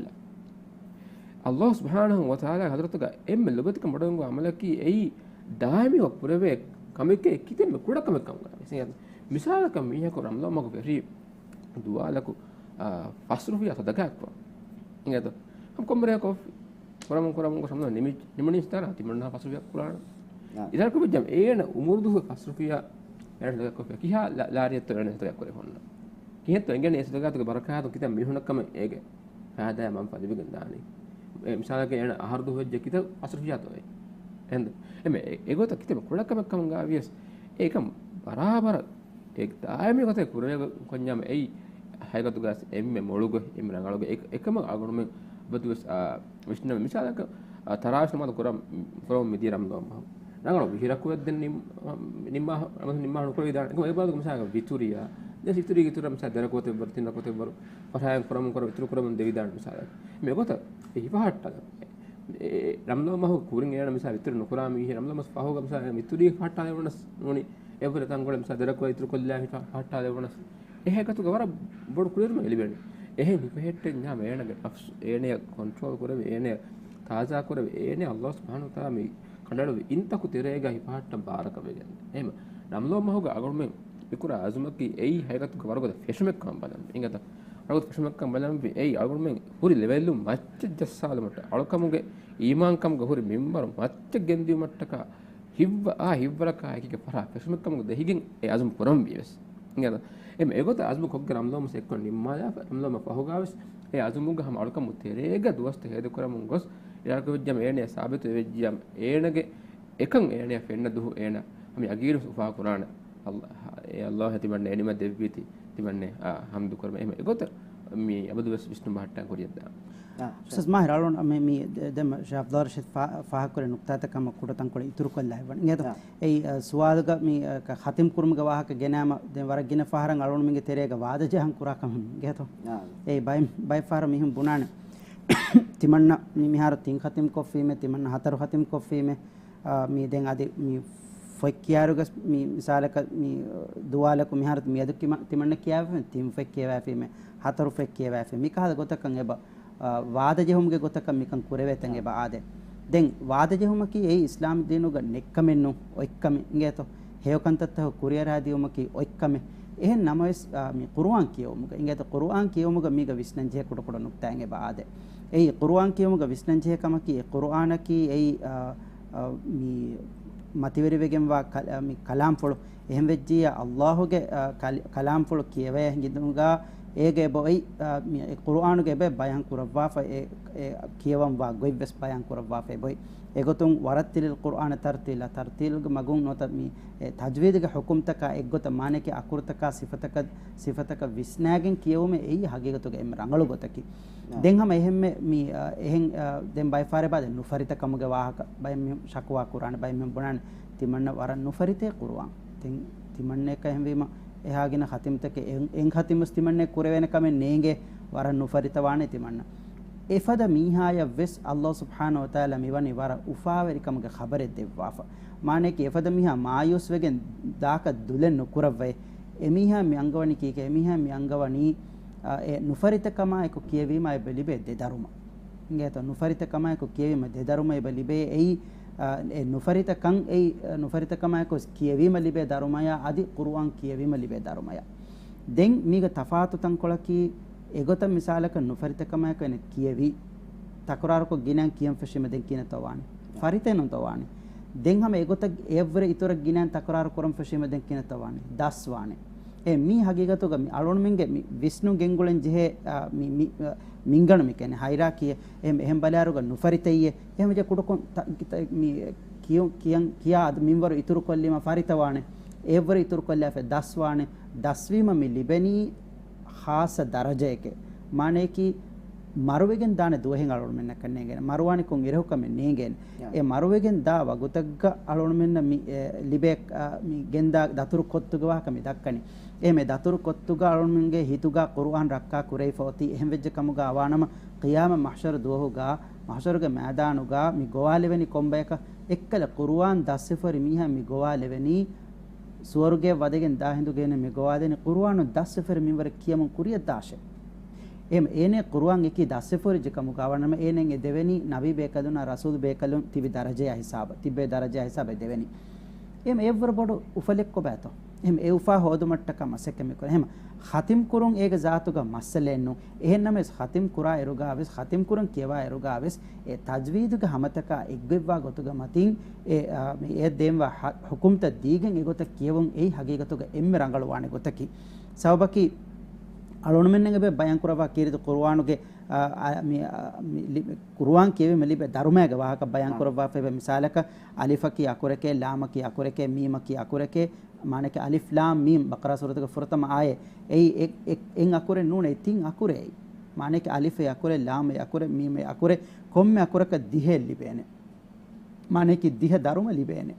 އައްލާހު ސުބްޙާނަހު ވަތަޢާލާގެ ޙަޟްރަތުގަ އެންމެ ލޮބުވެތިކަން ބޮޑުވެގެންވާ ޢަމަލަކީ އެއީ ދާއިމީ ކުރެވޭ ކަމެކޭ ކިތަންމެ ކުޑަ ކަމެއް ކަމުގަ. މިސާލަކަށް މީހަކު ރަމަޟާން މަހު ފެށީ ދުވާލަކު، އާ، ފަސް ރުފިޔާ ޞަދަޤާތް ކުރަން. އިނގޭތޯ؟ ހަމަ ކޮންމެ ރެއަކަށް ކުރަމުން، ކުރަމުން ގޮސް ރަމަޟާން ނިމި-، ނިމުނީސް ދާން ތިމަންނަ ފަސް ރުފިޔާ ކުރާނަން. އާ. އިތުރަކު ވެއްޖެ އޭނަ އުމުރު ދުވަހު ފަސް ރުފިޔާ އޭނަ ޞަދަޤާތް ކޮށްފި ކިހާ ލާ-، ލާރިއެއްތޯ އޭނަ ޞަދަޤާތް ކުރެވި ހުންނަ. ކިހިނެއްތޯ އެނގޭނެ އެ ޞަދަޤާތުގެ ބަރަކާތުން ކިތަން މީހުނަށް ކަމެއް އޭގެ ފާއިދާއާ މަންފާ ލިބިގެން ދާނީ. އެ މިސާލަކަށް އޭނަ އަހަރު ދުވަހު ވެއްޖެ ކިތައް ފަސް ރުފިޔާތޯ އެ. އެހެން އެމެ އެ-، އެގޮތަށް ކިތަންމެ ކުޑަކަމެއް ކަމުގަ ވިޔަސް އެކަން ބަރާބަރަށް އެ ދާއިމީ ގޮތެއް ކުރެވޭ ކޮންޏާމެ އެއީ ހަގީގަތުގަ އެންމެ މޮޅުގޮތް އެންމެ ރަނގަޅުގޮތް އެ-، އެކަމަށް އަޅުގަނޑުމެން އަބަދުވެސް، އާ، ވިސްނަމެ. މިސާލަކަށް، އާ، ތަރާވީހް ނަމާދު ކުރަން، ކުރަމުން މިދިޔަ ރަމަޟާން މަހު ރަނގަޅު ވިހި ރަކުޢަތެއް ދެން ނިން-، ނިންމާ، ނިންމާ ނުކުރެވިދާނެ. އެކަމަށް އެ ބާވަތުގަ މިސާލަކަށް ވިތުރިއާ، ދެން ވިތުރީގެ އިތުރަށް މިސާލަކަށް ދެ ރަކުޢަތެއް ވަރު ތިން ރަކުޢަތެއް ވަރު ފަށާގެން ކުރަމުން ކުރަ ވިތުރު ކުރަމުން ދެވިދާނެ މިސާލަކަށް. މި އެގޮތަށް އެ ހިފަހައްޓާލަން. އެ، އެ، ރަމަޟާން މަހު ކުރިން އޭނަ މިސާ ވިތުރު ނުކުރާ މީހެއް ރަމަޟާން މަސް ފަހުގަ މިސާ ވިތުރީ ފަހައްޓާލެވުނަސް ނޫނީ އެއްވަރެ ތަންކޮޅެއް މިސާ ދެ ރަކުޢަ އިތުރު ކޮށްލާ ހިފަ ފަހައްޓާލެވުނަސް އެ ހަގީގަތުގަ ވަރަށް ބޮޑު ކުރިއެރުމެއް ލިބޭނެ. އެހެން ހިފަހެއްޓެންޏާމެ އޭނަގެ ނަފްސު އޭނަޔަށް ކޮންޓްރޯލް ކުރެވި، އޭނަޔަށް ތާޒާ ކުރެވި، އޭނަޔަށް އައްލާހު ސުބްޙާނަހު ވަތަޢާލާ މި ކަނޑައަޅުވި އިންތަކު ތެރޭގަ ހިފަހައްޓަން ބާރަކަށް ވެގެން. އެހެން ރަމަޟާން މަހުގަ އަޅުގަނޑުމެން މިކުރާ އަޒުމަކީ އެއީ ހަގީގަތުގަ ވަރުގަދަ ފެށުމެއްކަމަށް ބަލަން. އިނގޭތަ؟ ވަރުގަދަ ފެށުމެއްކަމަށް ބަލަންވީ އެއީ އަޅުގަނޑުމެން ހުރި ލެވެލުން މައްޗަށް ޖައްސާލުމަށްޓަކާ، އަޅުކަމުގެ އީމާންކަމުގަ ހުރި މިންވަރު މައްޗަށް ގެންދިއުމަށްޓަކާ ހިއްވަ-، އާ ހިއްވަރަކާ އެކީގެ ފަރާ ފެށުމެއްކަމުގަ ދެހިގެން އެ އަޒުމް ކުރަންވީވެސް. އިނގޭތަ؟ އެމް އެގޮތަށް އަޒުމް ކޮށްގެން ރަމަޟާން މަސް އެއްކޮށް ނިންމާލާފަ، ރަމަޟާން މަހު ފަހުގަވެސް އެ އަޒުމުގަ ހަމަ އަޅުކަމު ތެރޭގަ ދުވަސްތައް ހޭދަކުރަމުން ގޮސް، އިރާދަކުރެއްވިއްޔާމަ އޭނަޔަށް ސާބިތު ވެއްޖިއްޔާމަ އޭނަގެ އެކަން އޭނަޔަށް ފެންނަ ދުވަހު އޭނަ ހަމަ ޔަގީނު އުފާކުރާނެ. އައްލާ، އޭ އައްލާހު ތިމަންނަ އެ ނިޢުމަތް ދެއްވީތީ ތިމަންނަ، އާ، ޙަމްދު ކުރަމެ. އެހެން އެގޮތަށް މި އަބަދުވެސް ވިސްނުން ބަހައްޓާ ކުރިއަށްދާ. އާ، އުސްތާޒް މާހިރު އަޅުން މި، މި ދެ-، ދެން ޝޭޚް އަބްދުއްލާހި ރަޝީދު ފާ-، ފާހަގަކުރި ނުކްތާތައް ކަމަށް ކުޑަތަންކޮޅެއް އިތުރުކޮށްލާ ހިތްވަނީ. އިނގޭތޯ؟ އާ. އެއީ، އަ، ސުވާލުގަ މި، އަ، ކަ-، ޚަތިމް ކުރުމުގެ ވާހަކަ ގެނައިމަ ދެން ވަރަށް ގިނަ ފަހަރަށް އަޅުންމެންގެ ތެރޭގަ ވާދަ ޖަހަން ކުރާ ކަމެއް އިނގޭތޯ؟ އާ. އެއީ ބައި-، ބައެއް ފަހަރަށް މީހުން ބުނާނެ. ތިމަންނަ މި މިހާރު ތިން ޚަތިމް ކޮށްފީމޭ، ތިމަންނަ ހަތަރު ޚަތިމް ކޮށްފީމޭ. އާ، މީ ދެން އަދި މި ފޮތް ކިޔާއިރުގަ މި މިސާލަކަށް މި ދުވާލަކު މިހާރު މިއަދު ކިމަ-، ތިމަންނަ ކިޔާފަ، ތިން ފޮތް ކިޔަވައިފީމޭ، ހަތަރު ފޮތް ކިޔަވައިފީ، މިކަހަލަ ގޮތަކަށް އެބަ، އާ، ވާދަ ޖެހުމުގެ ގޮތަކަށް މިކަން ކުރެވޭތަން އެބަ އާދޭ. ދެން ވާދަ ޖެހުމަކީ އެއީ އިސްލާމް ދީނުގަ ނެއްކަމެއް ނޫން، އޮތްކަމެއް އިނގޭތޯ. ހެޔޮ ކަންތައްތަކަށް ކުރިއަރާދިޔުމަކީ އޮތްކަމެއް. އެހެން ނަމަވެސް، އާ، މި ޤުރުއާން ކިޔެވުމުގަ އިނގޭތޯ، ޤުރުއާން ކިޔެވުމުގަ މީގަ ވިސްނަން ޖެހޭ ކުޑަކުޑަ ނުކްތާއެއް އެބަ އާދޭ. އެއީ ޤުރުއާން ކިޔެވުމުގަ ވިސްނަން ޖެހޭ ކަމަކީ އެ ޤުރުއާނަކީ އެއީ، އާ، އާ، މި މަތިވެރިވެގެންވާ ކަ-، މި ކަލާމްފުޅު. އެހެން ވެއްޖިއްޔާ، ﷲ ގެ، އާ، ކަލި-، ކަލާމްފުޅު ކިޔަވައި ހިނދުގަ އޭގެ އެބައޮތް، އާ، މި އެ ޤުރުއާނުގެ އެބަ ބަޔާން ކުރައްވާފަ، އެ، އެ ކިޔަވަންވާ ގޮތްވެސް ބަޔާން ކުރައްވާފަ އެބައޮތް. އެގޮތުން ވަރައްތިލިލް ޤުރުއާނަ ތަރްތީލާ، ތަރްތީލުގެ މަގުން ނުވަތަ މި، އެ، ތަޖްވީދުގެ ޙުކުމްތަކާ އެއްގޮތަށް މާނައަކީ އަކުރުތަކާ ސިފަތަކަށް، ސިފަތަކަށް ވިސްނާގެން ކިޔެވުމެއް އެއީ ހަގީގަތުގަ އެންމެ ރަނގަޅު ގޮތަކީ. ދެން ހަމަ އެހެންމެ މި، އަ، އެހެން، އަ، ދެން ބައެއް ފަހަރެއް އެބަ އާދޭ ނުފަރިތަ ކަމުގެ ވާހަކަ. ބައެއް މީހުން ޝަކުވާ ކުރާނެ، ބައެއް މީހުން ބުނާނެ ތިމަންނަ ވަރަށް ނުފަރިތޭ ޤުރުއާން. ތި-، ތިމަންނައަކަށް އެހެންވީމަ އެހާ ގިނަ ޚަތިމްތަކެއް އެ-، އެއް ޚަތިމްވެސް ތިމަންނައަށް ކުރެވޭނެ ކަމެއް ނޭނގޭ، ވަރަށް ނުފަރިތަވާނެ ތިމަންނަ. އެފަދަ މީހާޔަށްވެސް ﷲ ސުބްޙާނަހޫ ވަތަޢާލާ މިވަނީ ވަރަށް އުފާވެރިކަމުގެ ޚަބަރެއް ދެއްވާފަ. މާނައަކީ އެފަދަ މީހާ މާޔޫސްވެގެން ދާކަށް ދުލެއް ނުކުރައްވައި، އެމީހާ މި އަންގަވަނީ ކީކޭ؟ އެމީހާ މި އަންގަވަނީ، އާ، އެ ނުފަރިތަކަމާއެކު ކިޔެވީމާ އެބަ ލިބޭ ދެ ދަރުމަ. އިނގޭތޯ؟ ނުފަރިތަކަމާއެކު ކިޔެވީމަ ދެ ދަރުމަ އެބަ ލިބޭ. އެއީ، އާ، އެ ނުފަރިތަކަން އެއީ، އާ، ނުފަރިތަކަމާއެކު ކިޔެވީމަ ލިބޭ ދަރުމަޔާ އަދި ޤުރުއާން ކިޔެވީމަ ލިބޭ ދަރުމަޔާ. ދެން މީގެ ތަފާތު ތަންކޮޅަކީ، އެގޮތަށް މިސާލަކަށް ނުފަރިތަކަމާއެކު އޭނަ ކިޔެވީ، ތަކުރާރުކޮށް ގިނައިން ކިޔަން ފެށީމަ ދެން ކިހިނެއްތޯ ވާނީ؟ ފަރިތައެއް ނޫންތޯ ވާނީ؟ ދެން ހަމަ އެގޮތަށް އެއަށްވުރެ އިތުރަށް ގިނައިން ތަކުރާރު ކުރަން ފެށީމަ ދެން ކިހިނެއްތޯ ވާނީ؟ ދަސް ވާނެ. އެ މީ ހަގީގަތުގަ މި އަޅުގަނޑުމެންގެ މި ވިސްނުން ގެންގުޅެން ޖެހޭ، އާ، މި، މި، އާ، މިންގަނޑު މި ކިޔަނީ ހައިރާކީއެއް. އެހެން، އެހެން ބަލާއިރުގަ ނުފަރިތައްޔޭ. އެހެން ވެއްޖެ ކުޑަކޮށް ތަ-، ތަ-، މި ކިޔު-، ކިޔަން، ކިޔާ އަދި މިންވަރު އިތުރުކޮށްލީމަ ފަރިތަވާނެ. އެއަށްވުރެ އިތުރުކޮށްލާފަ ދަސްވާނެ. ދަސްވީމަ މި ލިބެނީ ޚާއްޞަ ދަރަޖައެކޭ. މާނައަކީ، މަރުވެގެން ދާނެ ދުވަހެއް އަޅުގަނޑުމެންނަކަށް ނޭނގޭނެ. މަރުވާނެ ކޮން އިރަކު ކަމެއް ނޭނގޭނެ. އެ މަރުވެގެން ދާ ވަގުތަށްގަ އަޅުގަނޑުމެންނަށް މި، އެ، ލިބޭ، އާ، މި ގެންދާ ދަތުރު ކޮއްތުގެ ވާހަކަ މި ދައްކަނީ. އެހެން ދަތުރު ކޮއްތުގަ އަޅުގަނޑުމެންގެ ހިތުގަ ޤުރުއާން ރައްކާ ކުރެވިފަ އޮތީ. އެހެން ވެއްޖެ ކަމުގަ ވާނަމަ، ޤިޔާމަތް މަޙްޝަރު ދުވަހުގަ، މަޙްޝަރުގެ މައިދާނުގަ މި ގޮވާލެވެނީ ކޮންބަޔަކަށް؟ އެއްކަލަ ޤުރުއާން ދަސްވެފަ ހުރި މީހާ މި ގޮވާލެވެނީ، ސުވަރުގެ ވަދެގެން ދާ ހިނދުގަ އޭނަ މި ގޮވާލެވެނީ ޤުރުއާނު ދަސްވެފަ ހުރި މިންވަރެއް ކިޔަމުން ކުރިއަށް ދާށޭ. އެހެން އޭނަ ޤުރުއާން އެކީ ދަސްވެފަ ހުރި ޖެ ކަމުގަ ވާނަމަ، އޭނަ އެ ދެވެނީ ނަބީ ބޭކަލުންނާ ރަސޫލު ބޭކަލުން ތިބި ދަރަޖަޔާ ހިސާބަށް، ތިބޭ ދަރަޖަޔާ ހިސާބަށް ދެވެނީ. އެހެން އެއަށްވުރެ ބޮޑު އުފަލެއް ކޮބާތޯ؟ އެހެން އެ އުފާ ހޯދުމަށްޓަކާ މަސައްކަތް މި ކުރަނީ. އެހެން ޚަތިމް ކުރުން އޭގެ ޒާތުގަ މައްސަލައެއް ނޫން. އެހެން ނަމަވެސް ޚަތިމް ކުރާ އިރުގަ ވެސް، ޚަތިމް ކުރަން ކިޔަވާ އިރުގަ ވެސް، އެ ތަޖްވީދުގެ ހަމަތަކާ އެއްގޮތްވާ ގޮތުގަ މަތިން އެ، އާ، މި އެ ދޭންވާ ހަ-، ޙުކުމްތައް ދީގެން އެގޮތަށް ކިޔެވުން އެއީ ހަގީގަތުގަ އެންމެ ރަނގަޅުވާނެ ގޮތަކީ. ސަބަބަކީ އަޅުގަނޑުމެންނަށް އެބަ ބަޔާން ކުރައްވާ ކީރިތި ޤުރުއާނުގެ، އާ، އާ، މި، އާ، މި ލި-، ޤުރުއާން ކިޔެވީމަ ލިބޭ ދަރުމައިގެ ވާހަކަ ބަޔާން ކުރައްވާފައިވޭ. މިސާލަކަށް، އަލިފަކީ އަކުރެކޭ، ލާމަކީ އަކުރެކޭ، މީމަކީ އަކުރެކޭ، މާނައަކީ އަލިފް ލާމް މީމް ބަޤަރާ ސޫރަތުގެ ފުރަތަމަ އާޔަތް. އެއީ އެ-، އެ-، އެއް އަކުރެއް ނޫނޭ، ތިން އަކުރޭ. މާނައަކީ އަލިފެއް އަކުރެއް، ލާމެއް އަކުރެއް، މީމެއް އަކުރެއް، ކޮންމެ އަކުރަކަށް ދިހައެއް ލިބޭނެ. މާނައަކީ ދިހަ ދަރުމަ ލިބޭނެ.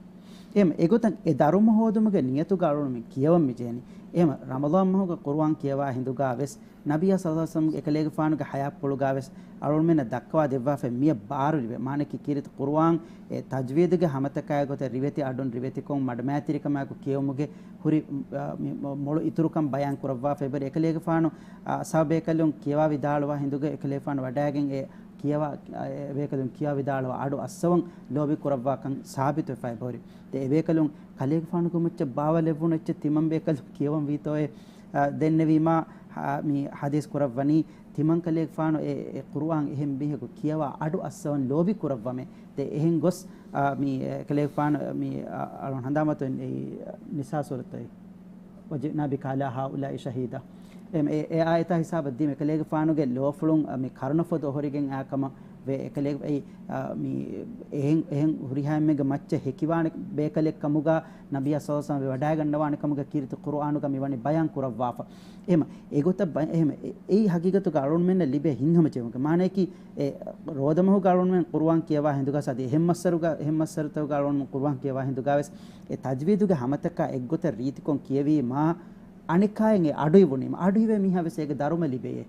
އެހެން އެގޮތަށް އެ ދަރުމަ ހޯދުމުގެ ނިޔަތުގަ އަޅުގަނޑުމެން ކިޔަވަން މި ޖެހެނީ. އެހެން ރަމަޟާން މަހުގަ ޤުރުއާން ކިޔަވާ ހިނދުގަ ވެސް، ނަބިއްޔާ ޞައްލަﷲު ޢަލައިހި ވަސައްލަމްގެ އެކަލޭގެފާނުގެ ޙަޔާތްޕުޅުގަ ވެސް އަޅުގަނޑުމެންނަށް ދައްކަވާ ދެއްވާފައި މިއަށް ބާރު ލިބޭ. މާނައަކީ ކީރިތި ޤުރުއާން އެ ތަޖްވީދުގެ ހަމަތަކާއި ގޮތަށް ރިވެތި އަޑުން ރިވެތިކޮށް މަޑުމައިތިރިކަމާއެކު ކިޔެވުމުގެ ހުރި، އާ، މި މޮ-، މޮޅު އިތުރުކަން ބަޔާން ކުރައްވާފައި އެބަހުރި. އެކަލޭގެފާނު، އާ، އަޞްޙާބު ބޭކަލުން ކިޔަވާ ވިދާޅުވާ ހިނދުގަ އެކަލޭގެފާނު ވަޑައިގެން އެ ކިޔަވާ، އެ ބޭކަލުން ކިޔަވާ ވިދާޅުވާ އަޑު އައްސަވަން ލޯބި ކުރައްވާކަން ސާބިތުވެފަ އެބަހުރި. ދެން އެބޭކަލުން ކަލޭގެފާނުގެ މައްޗަށް ބާވަލެއްވުނު އެއްޗެއް ތިމަން ބޭކަލުން ކިޔަވަން ވީތޯއޭ، އަ، ދެންނެވީމާ، އަ، މި ޙަދީޘް ކުރައްވަނީ ތިމަން ކަލޭގެފާނު އެ، އެ ޤުރުއާން އެހެން މީހަކު ކިޔަވާ އަޑު އައްސަވަން ލޯބި ކުރައްވަމޭ. ދެން އެހެން ގޮސް، އަ، މި، އެ، ކަލޭގެފާނު މި، އަ، އަޅުން ހަނދާން މަތޮ އެ ނިސާ ސޫރަތު އެ. وجئنا بك على هؤلاء شهيدا. އެ، އެ، އެ އާޔަތާ ހިސާބަށް ދީމަ އެކަލޭގެފާނުގެ ލޯފުޅުން، އަ، މި ކަރުނަފޮދު އޮހޮރިގެން އާކަމަށް ވޭ އެކަލޭގެ އެއީ، އާ، މި އެހެން، އެހެން ހުރިހާ އެންމެންގެ މައްޗަށް ހެކިވާނެ ބޭކަލެއް ކަމުގަ ނަބިއްޔާ ޞައްލަﷲު ޢަލައިހި ވަސައްލަމަ ވަޑައިގަންނަވާނެ ކަމުގަ ކީރިތި ޤުރުއާނުގަ މިވަނީ ބަޔާން ކުރައްވާފަ. އެހެމަ އެގޮތަށް ބަ-، އެހެމަ އެ-، އެއީ ހަގީގަތުގަ އަޅުންމެންނަށް ލިބޭ ހިތްހަމަޖެހުމުގެ މާނަޔަކީ، އެ ރޯދަމަހުގަ އަޅުންމެން ޤުރުއާން ކިޔަވާ ހިނދުގަސް އަދި އެހެން މައްސަރުގަ، އެހެން މައްސަރުތަކުގަ އަޅުން ޤުރުއާން ކިޔަވާ ހިނދުގަވެސް އެ ތަޖްވީދުގެ ހަމަތަކާ އެއްގޮތަށް ރީތިކޮށް ކިޔެވީމާ، އަނެއްކާއިން އެ އަޑުއިވުނީމަ، އަޑުއިވޭ މީހާވެސް އޭގެ ދަރުމަ ލިބެޔޭ.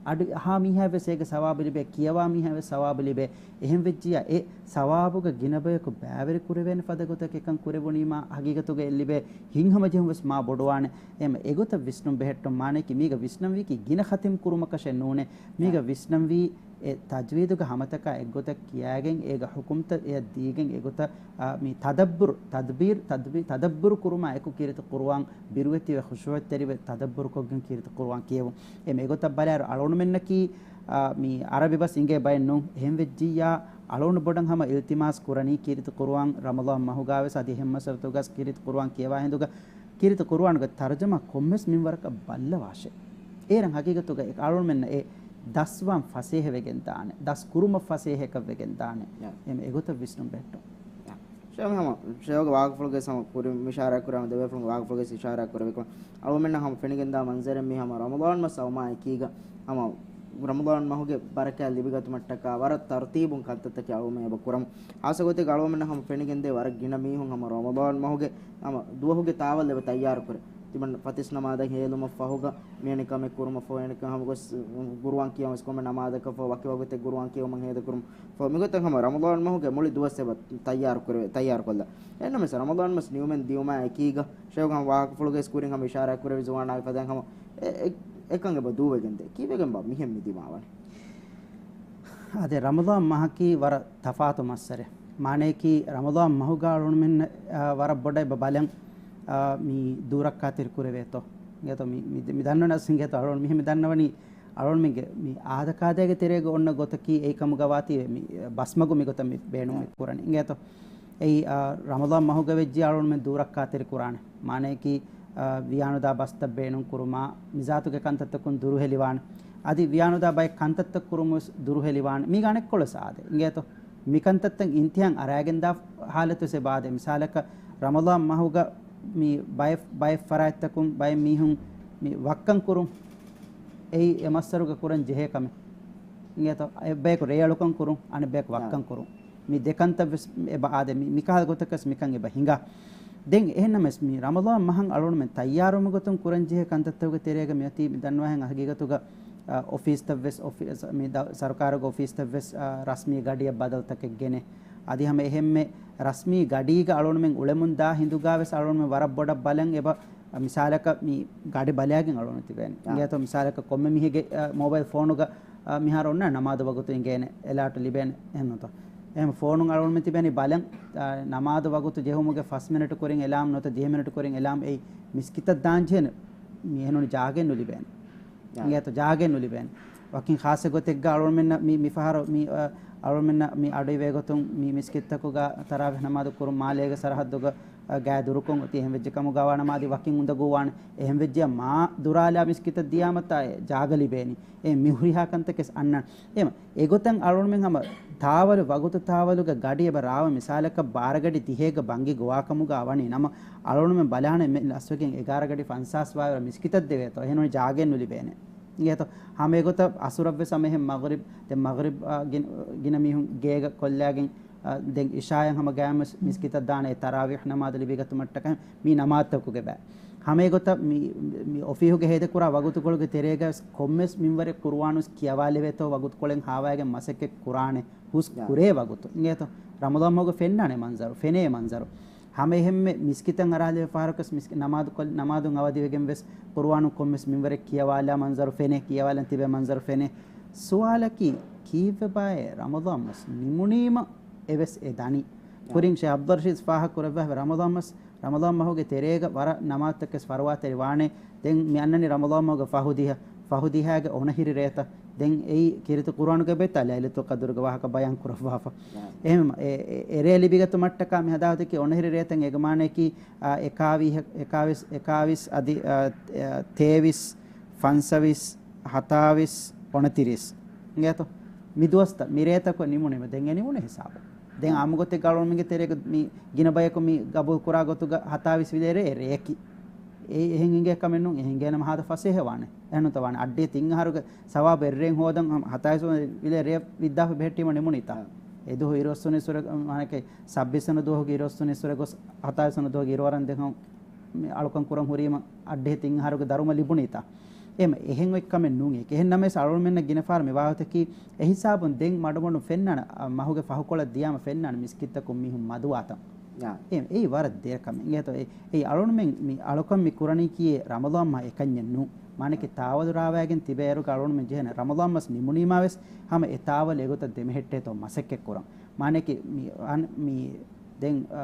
އަޑު، އަހާ މީހާވެސް އޭގެ ސަވާބު ލިބޭ، ކިޔަވާ މީހާވެސް ސަވާބު ލިބޭ. އެހެން ވެއްޖިއްޔާ އެ ސަވާބުގަ ގިނަ ބަޔަކު ބައިވެރި ކުރެވޭނެ ފަދަ ގޮތަކަށް އެކަން ކުރެވުނީމާ، ހަގީގަތުގަ އެ ލިބޭ ހިތްހަމަޖެހުން ވެސް މާ ބޮޑުވާނެ. އެހެމަ އެގޮތަށް ވިސްނުން ބެހެއްޓުން މާނަޔަކީ މީގަ ވިސްނަންވީކީ ގިނަ ޚަތިމް ކުރުމަކަށެއް ނޫނޭ. މީގަ ވިސްނަންވީ އެ ތަޖްވީދުގެ ހަމަތަކާ އެއްގޮތަށް ކިޔާގެން އޭގަ ޙުކުމްތައް އެޔަށް ދީގެން އެގޮތަށް، އާ، މި ތަދައްބުރު، ތަދްބީރު، ތަދްބީ-، ތަދައްބުރު ކުރުމާ އެކު ކީރިތި ޤުރުއާން ބިރުވެތިވެ ޚުޝޫޢަތްތެރިވެ ތަދައްބުރުކޮށްގެން ކީރިތި ޤުރުއާން ކިޔެވުން. އެ މެގޮތަށް ބަލާއިރު އަޅުގަނޑުމެންނަކީ، އާ، މި ޢަރަބި ބަސް އިނގޭ ބައެއް ނޫން. އެހެން ވެއްޖިއްޔާ އަޅުގަނޑު ބޮޑަށް ހަމަ އިލްތިމާސް ކުރަނީ ކީރިތި ޤުރުއާން ރަމަޟާން މަހުގަވެސް އަދި އެހެން މައްސަރުތަކުގަސް ކީރިތި ޤުރުއާން ކިޔަވާ ހިނދުގަ ކީރިތި ޤުރުއާނުގެ ތަރުޖަމާ ކޮންމެސް މިންވަރަކަށް ބައްލަވާށޭ. އޭރަށް ހަގީގަތުގަ އެ އަޅުމެންނަށް އެ ދަސްވާން ފަސޭހަ ވެގެން ދާނެ، ދަސް ކުރުމަށް ފަސޭހައަކަށް ވެގެން ދާނެ. ޔާ. އެމެ އެގޮތަށް ވިސްނުން ބެހެއްޓުން. ޔާ. ޝޭޚް ހަމަ، ޝޭޚްގެ ވާހަކަފުޅުގެ ހަމަ ކުރިން އިޝާރާ ކުރާ ދެބޭފުޅުންގެ ވާހަކަފުޅުގެ އިޝާރާ ކުރެވިކޮށް، އަޅުމެންނަށް ހަމަ ފެނިގެންދާ މަންޒަރެއް މީ ހަމަ ރަމަޟާން މަސް އައުމާ އެކީގަ ހަމަ ރަމަޟާން މަހުގެ ބަރަކާތް ލިބިގަތުމަށްޓަކާ ވަރަށް ތަރުތީބުން ކަންތައްތަކެއް އަޅުމެން އެބަ ކުރަމު. ހާއްސަ ގޮތެއްގަ އަޅުމެންނަށް ހަމަ ފެނިގެންދޭ ވަރަށް ގިނަ މީހުން ހަމަ ރަމަޟާން މަހުގެ ހަމަ ދުވަހުގެ ތާވަލް އެބަ ތައްޔާރު ކުރޭ. ތިމަން ފަތިސް ނަމާދަށް ހޭލުމަށް ފަހުގަ މިއެނި ކަމެއް ކުރުމަށް ފަހު، އެނިކަން ހަމަ ގޮސް ގުރުއާން ކިޔަވަން ވެސް ކޮންމެ ނަމާދަކަށް ފަހު، ވަކި ވަގުތެއް ގުރުއާން ކިޔަވުމަށް ހޭދަ ކުރުމަށް ފަހު، މިގޮތަށް ހަމަ ރަމަޟާން މަހުގެ މުޅި ދުވަސް އެބަ ތައްޔާރު ކުރެވޭ، ތައްޔާރު ކޮށްލަ. އެހެންނަމަވެސް ރަމަޟާން މަސް ނިމުމެން ދިޔުމާ އެކީގަ، ޝޭޚް ހަމަ ވާހަކަފުޅުގެ ސްކުރިން ހަމަ އިޝާރާތް ކުރެވި ޒުވާނާގެ ފަދައިން ހަމަ އެ، އެ، އެކަން އެބަ ދޫވެގެންދޭ. ކީއްވެގެންބާ މިހެން މި ދިމާވަނީ؟ އާދެ، ރަމަޟާން މަހަކީ ވަރަށް ތަފާތު މައްސަރެއް. މާނަޔަކީ ރަމަޟާން މަހުގަ އަޅުންމެން، އާ، ވަރަށް ބޮޑަށް އެބަ ބަލަން، އާ، މި ދޫރައްކާތެރި ކުރެވޭތޯ. އިނގޭތޯ މި، މި، މި ދަންނަވަން އަސް އިނގޭތޯ އަޅުން މިހެން މި ދަންނަވަނީ އަޅުންމެންގެ މި އާދަކާދައިގެ ތެރޭގަ އޮންނަ ގޮތަކީ އެއީ ކަމުގަ ވާތީ މި ބަސްމަގު މިގޮތަށް މި ބޭނުން މި ކުރަނީ. އިނގޭތޯ އެއީ، އާ، ރަމަޟާން މަހުގަ ވެއްޖި އަޅުންމެން ދޫރައްކާތެރި ކުރާނެ. މާނަޔަކީ، އާ، ވިޔާނުދާ ބަސްތައް ބޭނުން ކުރުމާ، މިޒާތުގެ ކަންތައްތަކުން ދުރުހެލިވާނެ. އަދި ވިޔާނުދާ ބައެއް ކަންތައްތައް ކުރުން ވެސް ދުރުހެލިވާނެ. މީގަ އަނެއްކޮޅަސް އާދެ. އިނގޭތޯ މިކަންތައްތައް އިންތިހާން އަރާގެންދާ ހާލަތު ވެސް އެބަ އާދެ. މިސާލަކަށް ރަމަޟާން މަހުގަ މި ބައެއް، ބައެއް ފަރާތްތަކުން ބައެއް މީހުން މި ވައްކަން ކުރުން އެއީ އެ މައްސަރުގަ ކުރަން ޖެހޭ ކަމެއް. އިނގޭތޯ އެއްބަޔަކު ރޭއަޅުކަން ކުރުން، އަނެއްބަޔަކު ވައްކަން ކުރުން. މި ދެ ކަންތައް ވެސް އެބަ އާދެ. މި، މިކަހަލަ ގޮތަކަސް މިކަން އެބަ ހިނގާ. ދެން އެހެންނަމަވެސް މި ރަމަޟާން މަހަށް އަޅުގަނޑުމެން ތައްޔާރުވުމުގެ ގޮތުން ކުރަންޖެހޭ ކަންތައްތަކުގެ ތެރޭގަ މިއޮތީ މި ދަންނަވާހެން ހަގީގަތުގަ، އަ، އޮފީސްތައްވެސް، އޮފީސް، މި ދަ-، ސަރުކާރުގެ އޮފީސްތައްވެސް، އަ، ރަސްމީ ގަޑިއަށް ބަދަލުތަކެއް ގެނެ. އަދި ހަމަ އެހެންމެ ރަސްމީ ގަޑީގަ އަޅުގަނޑުމެން އުޅެމުން ދާ ހިނދުގަވެސް އަޅުގަނޑުމެން ވަރަށް ބޮޑަށް ބަލަން އެބަ މިސާލަކަށް މި ގަޑި ބަލައިގެން އަޅުގަނޑު ތިބޭނެ. އާ. އިނގޭތޯ މިސާލަކަށް ކޮންމެ މީހެއްގެ، އަ، މޯބައިލް ފޯނުގަ، އަ، މިހާރު އޮންނަ ނަމާދު ވަގުތު އިނގޭނެ، އެލާޓު ލިބޭނެ. އެހެންނޫންތޯ؟ އެހެން ފޯނުން އަޅުގަނޑުމެން ތިބޭނީ ބަލަން، އަ، ނަމާދު ވަގުތު ޖެހުމުގެ ފަސް މިނެޓު ކުރިން އެލާމް ނުވަތަ ދިހަ މިނެޓު ކުރިން އެލާމް އެއީ މިސްކިތަށް ދާން ޖެހޭނެ. މި އެހެންނޫނީ ޖާގައެއް ނުލިބޭނެ. އާ. އިނގޭތޯ ޖާގައެއް ނުލިބޭނެ. ވަކިން ޚާއްޞަ ގޮތެއްގަ އަޅުގަނޑުމެންނަށް މި، މި ފަހަރު މި، އަ، އަޅުގަނޑުމެންނަށް މި އަޑުއިވޭ ގޮތުން މި މިސްކިތްތަކުގަ ތަރާވީޙް ނަމާދު ކުރުން މާލޭގެ ސަރަހައްދުގަ އަ، ގާތް ދުރުކޮށް އޮތީ. އެހެން ވެއްޖެ ކަމުގަ ވާނަމަ އަދި ވަކިން އުނދަގޫވާނެ. އެހެން ވެއްޖެ މާ ދުރާލާ މިސްކިތަށް ދިޔާމަތާ އެ ޖާގަ ލިބޭނީ. އެ މި ހުރިހާ ކަންތަކެސް އަންނަން. އެހެން އެގޮތަށް އަޅުގަނޑުމެން ހަމަ ތާވަލު ވަގުތު ތާވަލުގަ ގަޑި އެބަ ރާވަ މިސާލަކަށް ބާރަ ގަޑި ދިހައިގަ ބަންގި ގޮވާ ކަމުގަ ވަނީ ނަމަ އަޅުގަނޑުމެން ބަލާނެ މެ އަސްވެގެން އެގާރަ ގަޑި ފަންސާސް ވާވަރަށް މިސްކިތަށް ދެވޭތޯ. އެހެން ނޫނީ ޖާގައެއް ނުލިބޭނެ. އިނގޭތޯ ހަމަ އެގޮތަށް އަސުރަށްވެސް ހަމަ އެހެން މަޣްރިބް، ދެން މަޣްރިބް، އާ، ގިނަ، ގިނަ މީހުން ގޭގަ ކޮށްލާގެން އަ، ދެން އިޝާޔަށް ހަމަ ގާތްމަސް މިސްކިތަށް ދާނެ އެ ތަރާވީޙް ނަމާދު ލިބިގަތުމަށްޓަކައި މި ނަމާދުތަކުގެ ބައި. ހަމަ އެގޮތަށް މި، މި އޮފީހުގެ ހޭދަކުރާ ވަގުތުކޮޅުގެ ތެރޭގަ ވެސް ކޮންމެސް މިންވަރެއް ޤުރުއާނު ވެސް ކިޔަވާލެވޭތޯ ވަގުތުކޮޅެއް ހާވާގެން މަސައްކަތް ކުރާނެ ހުސް ކުރޭ ވަގުތު. އިނގޭތޯ؟ ރަމަޟާން މަހުގަ ފެންނާނެ މަންޒަރު، ފެނޭ މަންޒަރު. ހަމަ އެހެންމެ މިސްކިތަށް އަރާލެވޭ ފަހަރަކަސް މިސް-، ނަމާދު ކޮށް-، ނަމާދުން އަވަދިވެގެން ވެސް ޤުރުއާނު ކޮންމެސް މިންވަރެއް ކިޔަވާލާ މަންޒަރު ފެނޭ، ކިޔަވާލަން ތިބޭ މަންޒަރު ފެނޭ. ސުވާލަކީ ކީއްވެބާއޭ ރަމަޟާން މަސް ނިމުނީމަ އެވެސް އެ ދަނީ. ކުރިން ޝޭޚް އަބްދުއްރަޝީދު ފާހަގަ ކުރައްވާފަ ރަމަޟާން މަސް، ރަމަޟާން މަހުގެ ތެރޭގަ ވަރަށް ނަމާދުތަކެސް ފަރުވާތެރި ވާނެ. ދެން މި އަންނަނީ ރަމަޟާން މަހުގެ ފަހު ދިހަ، ފަހު ދިހައިގެ އޮނަހިރި ރޭތައް. ދެން އެއީ ކީރިތި ޤުރުއާނުގެ ބައިތައް ލައިލަތުލް ޤަދުރުގެ ވާހަކަ ބަޔާން ކުރައްވާފަ. އެހެން އެ، އެ، އެރޭ ލިބިގަތުމަށްޓަކާ މި ހަދާ ގޮތަކީ އޮނަހިރި ރޭތައް އޭގެ މާނަޔަކީ، އާ، އެކާވީހަ-، އެކާވީސް، އެކާވީސް އަދި، އާ، އާ، ތޭވީސް، ފަންސަވީސް، ހަތާވީސް، އޮނަތިރީސް. އިނގޭތޯ؟ މި ދުވަސްތައް މި ރޭތަކު ނިމުނީމަ ދެން އެ ނިމުނީ ހިސާބު. ދެން އާއްމުގޮތެއްގަ އަޅުގަނޑުމެންގެ ތެރޭގަ މި ގިނަ ބަޔަކު މި ގަބޫލު ކުރާ ގޮތުގަ ހަތާވީސް ވިލޭ ރޭ ރެޔަކީ. އެ އެހެން އިނގޭ ކަމެއް ނޫން. އެހެން އިނގޭނަމަ ހާދަ ފަސޭހަ ވާނެ. އެހެންނުތަ ވާނެ. އައްޑިހަ ތިން އަހަރުގެ ސަވާބު އެއްރޭން ހޯދަން ހަމަ ހަތާވީސް ވިލޭ ރެޔަށް ވިއްދާފަ ބެހެއްޓީމަ ނިމުނީތާ. އެ ދުވަހު އިރުއޮއްސުނީ ސުރެ، މާނައަކީ ސައްބީސް ވަނަ ދުވަހުގެ އިރުއޮއްސުނީ ސުރެ ގޮސް ހަތާވީސް ވަނަ ދުވަހުގެ އިރުއަރަން ދެން ހަމަ މި އަޅުކަން ކުރަން ހުރީމަ އައްޑިހަ ތިން އަހަރުގެ ދަރުމަ ލިބުނީތާ. އެހެން އެހެން އޮތް ކަމެއް ނޫން އޭ. އެހެން ނަމަވެސް އަޅުގަނޑުމެންނަށް ގިނަ ފަހަރު މި ވާހަކަތަކީ އެ ހިސާބުން ދެން މަޑުމަޑުން ފެންނާނެ، އަ، މަހުގެ ފަހުކޮޅަށް ދިޔާމަ ފެންނާނެ މިސްކިތްތަކުން މީހުން މަދުވާތަން. އާ. އެ، އެއީ ވަރަށް ދެރަ ކަމެއް. އިނގޭތޯ އެ، އެއީ އަޅުގަނޑުމެން މި އަޅުކަން މި ކުރަނީކީ ރަމަޟާން މަހަށް އެކަންޏެއް ނޫން. މާނައަކީ ތާވަލު ރާވައިގެން ތިބޭއިރުގަ އަޅުގަނޑުމެން ޖެހޭނެ ރަމަޟާން މަސް ނިމުނީމާވެސް ހަމަ އެ ތާވަލު އެގޮތަށް ދެމެހެއްޓޭތޯ މަސައްކަތް ކުރަން. މާނައަކީ މި، އަން، މި ދެން، އާ،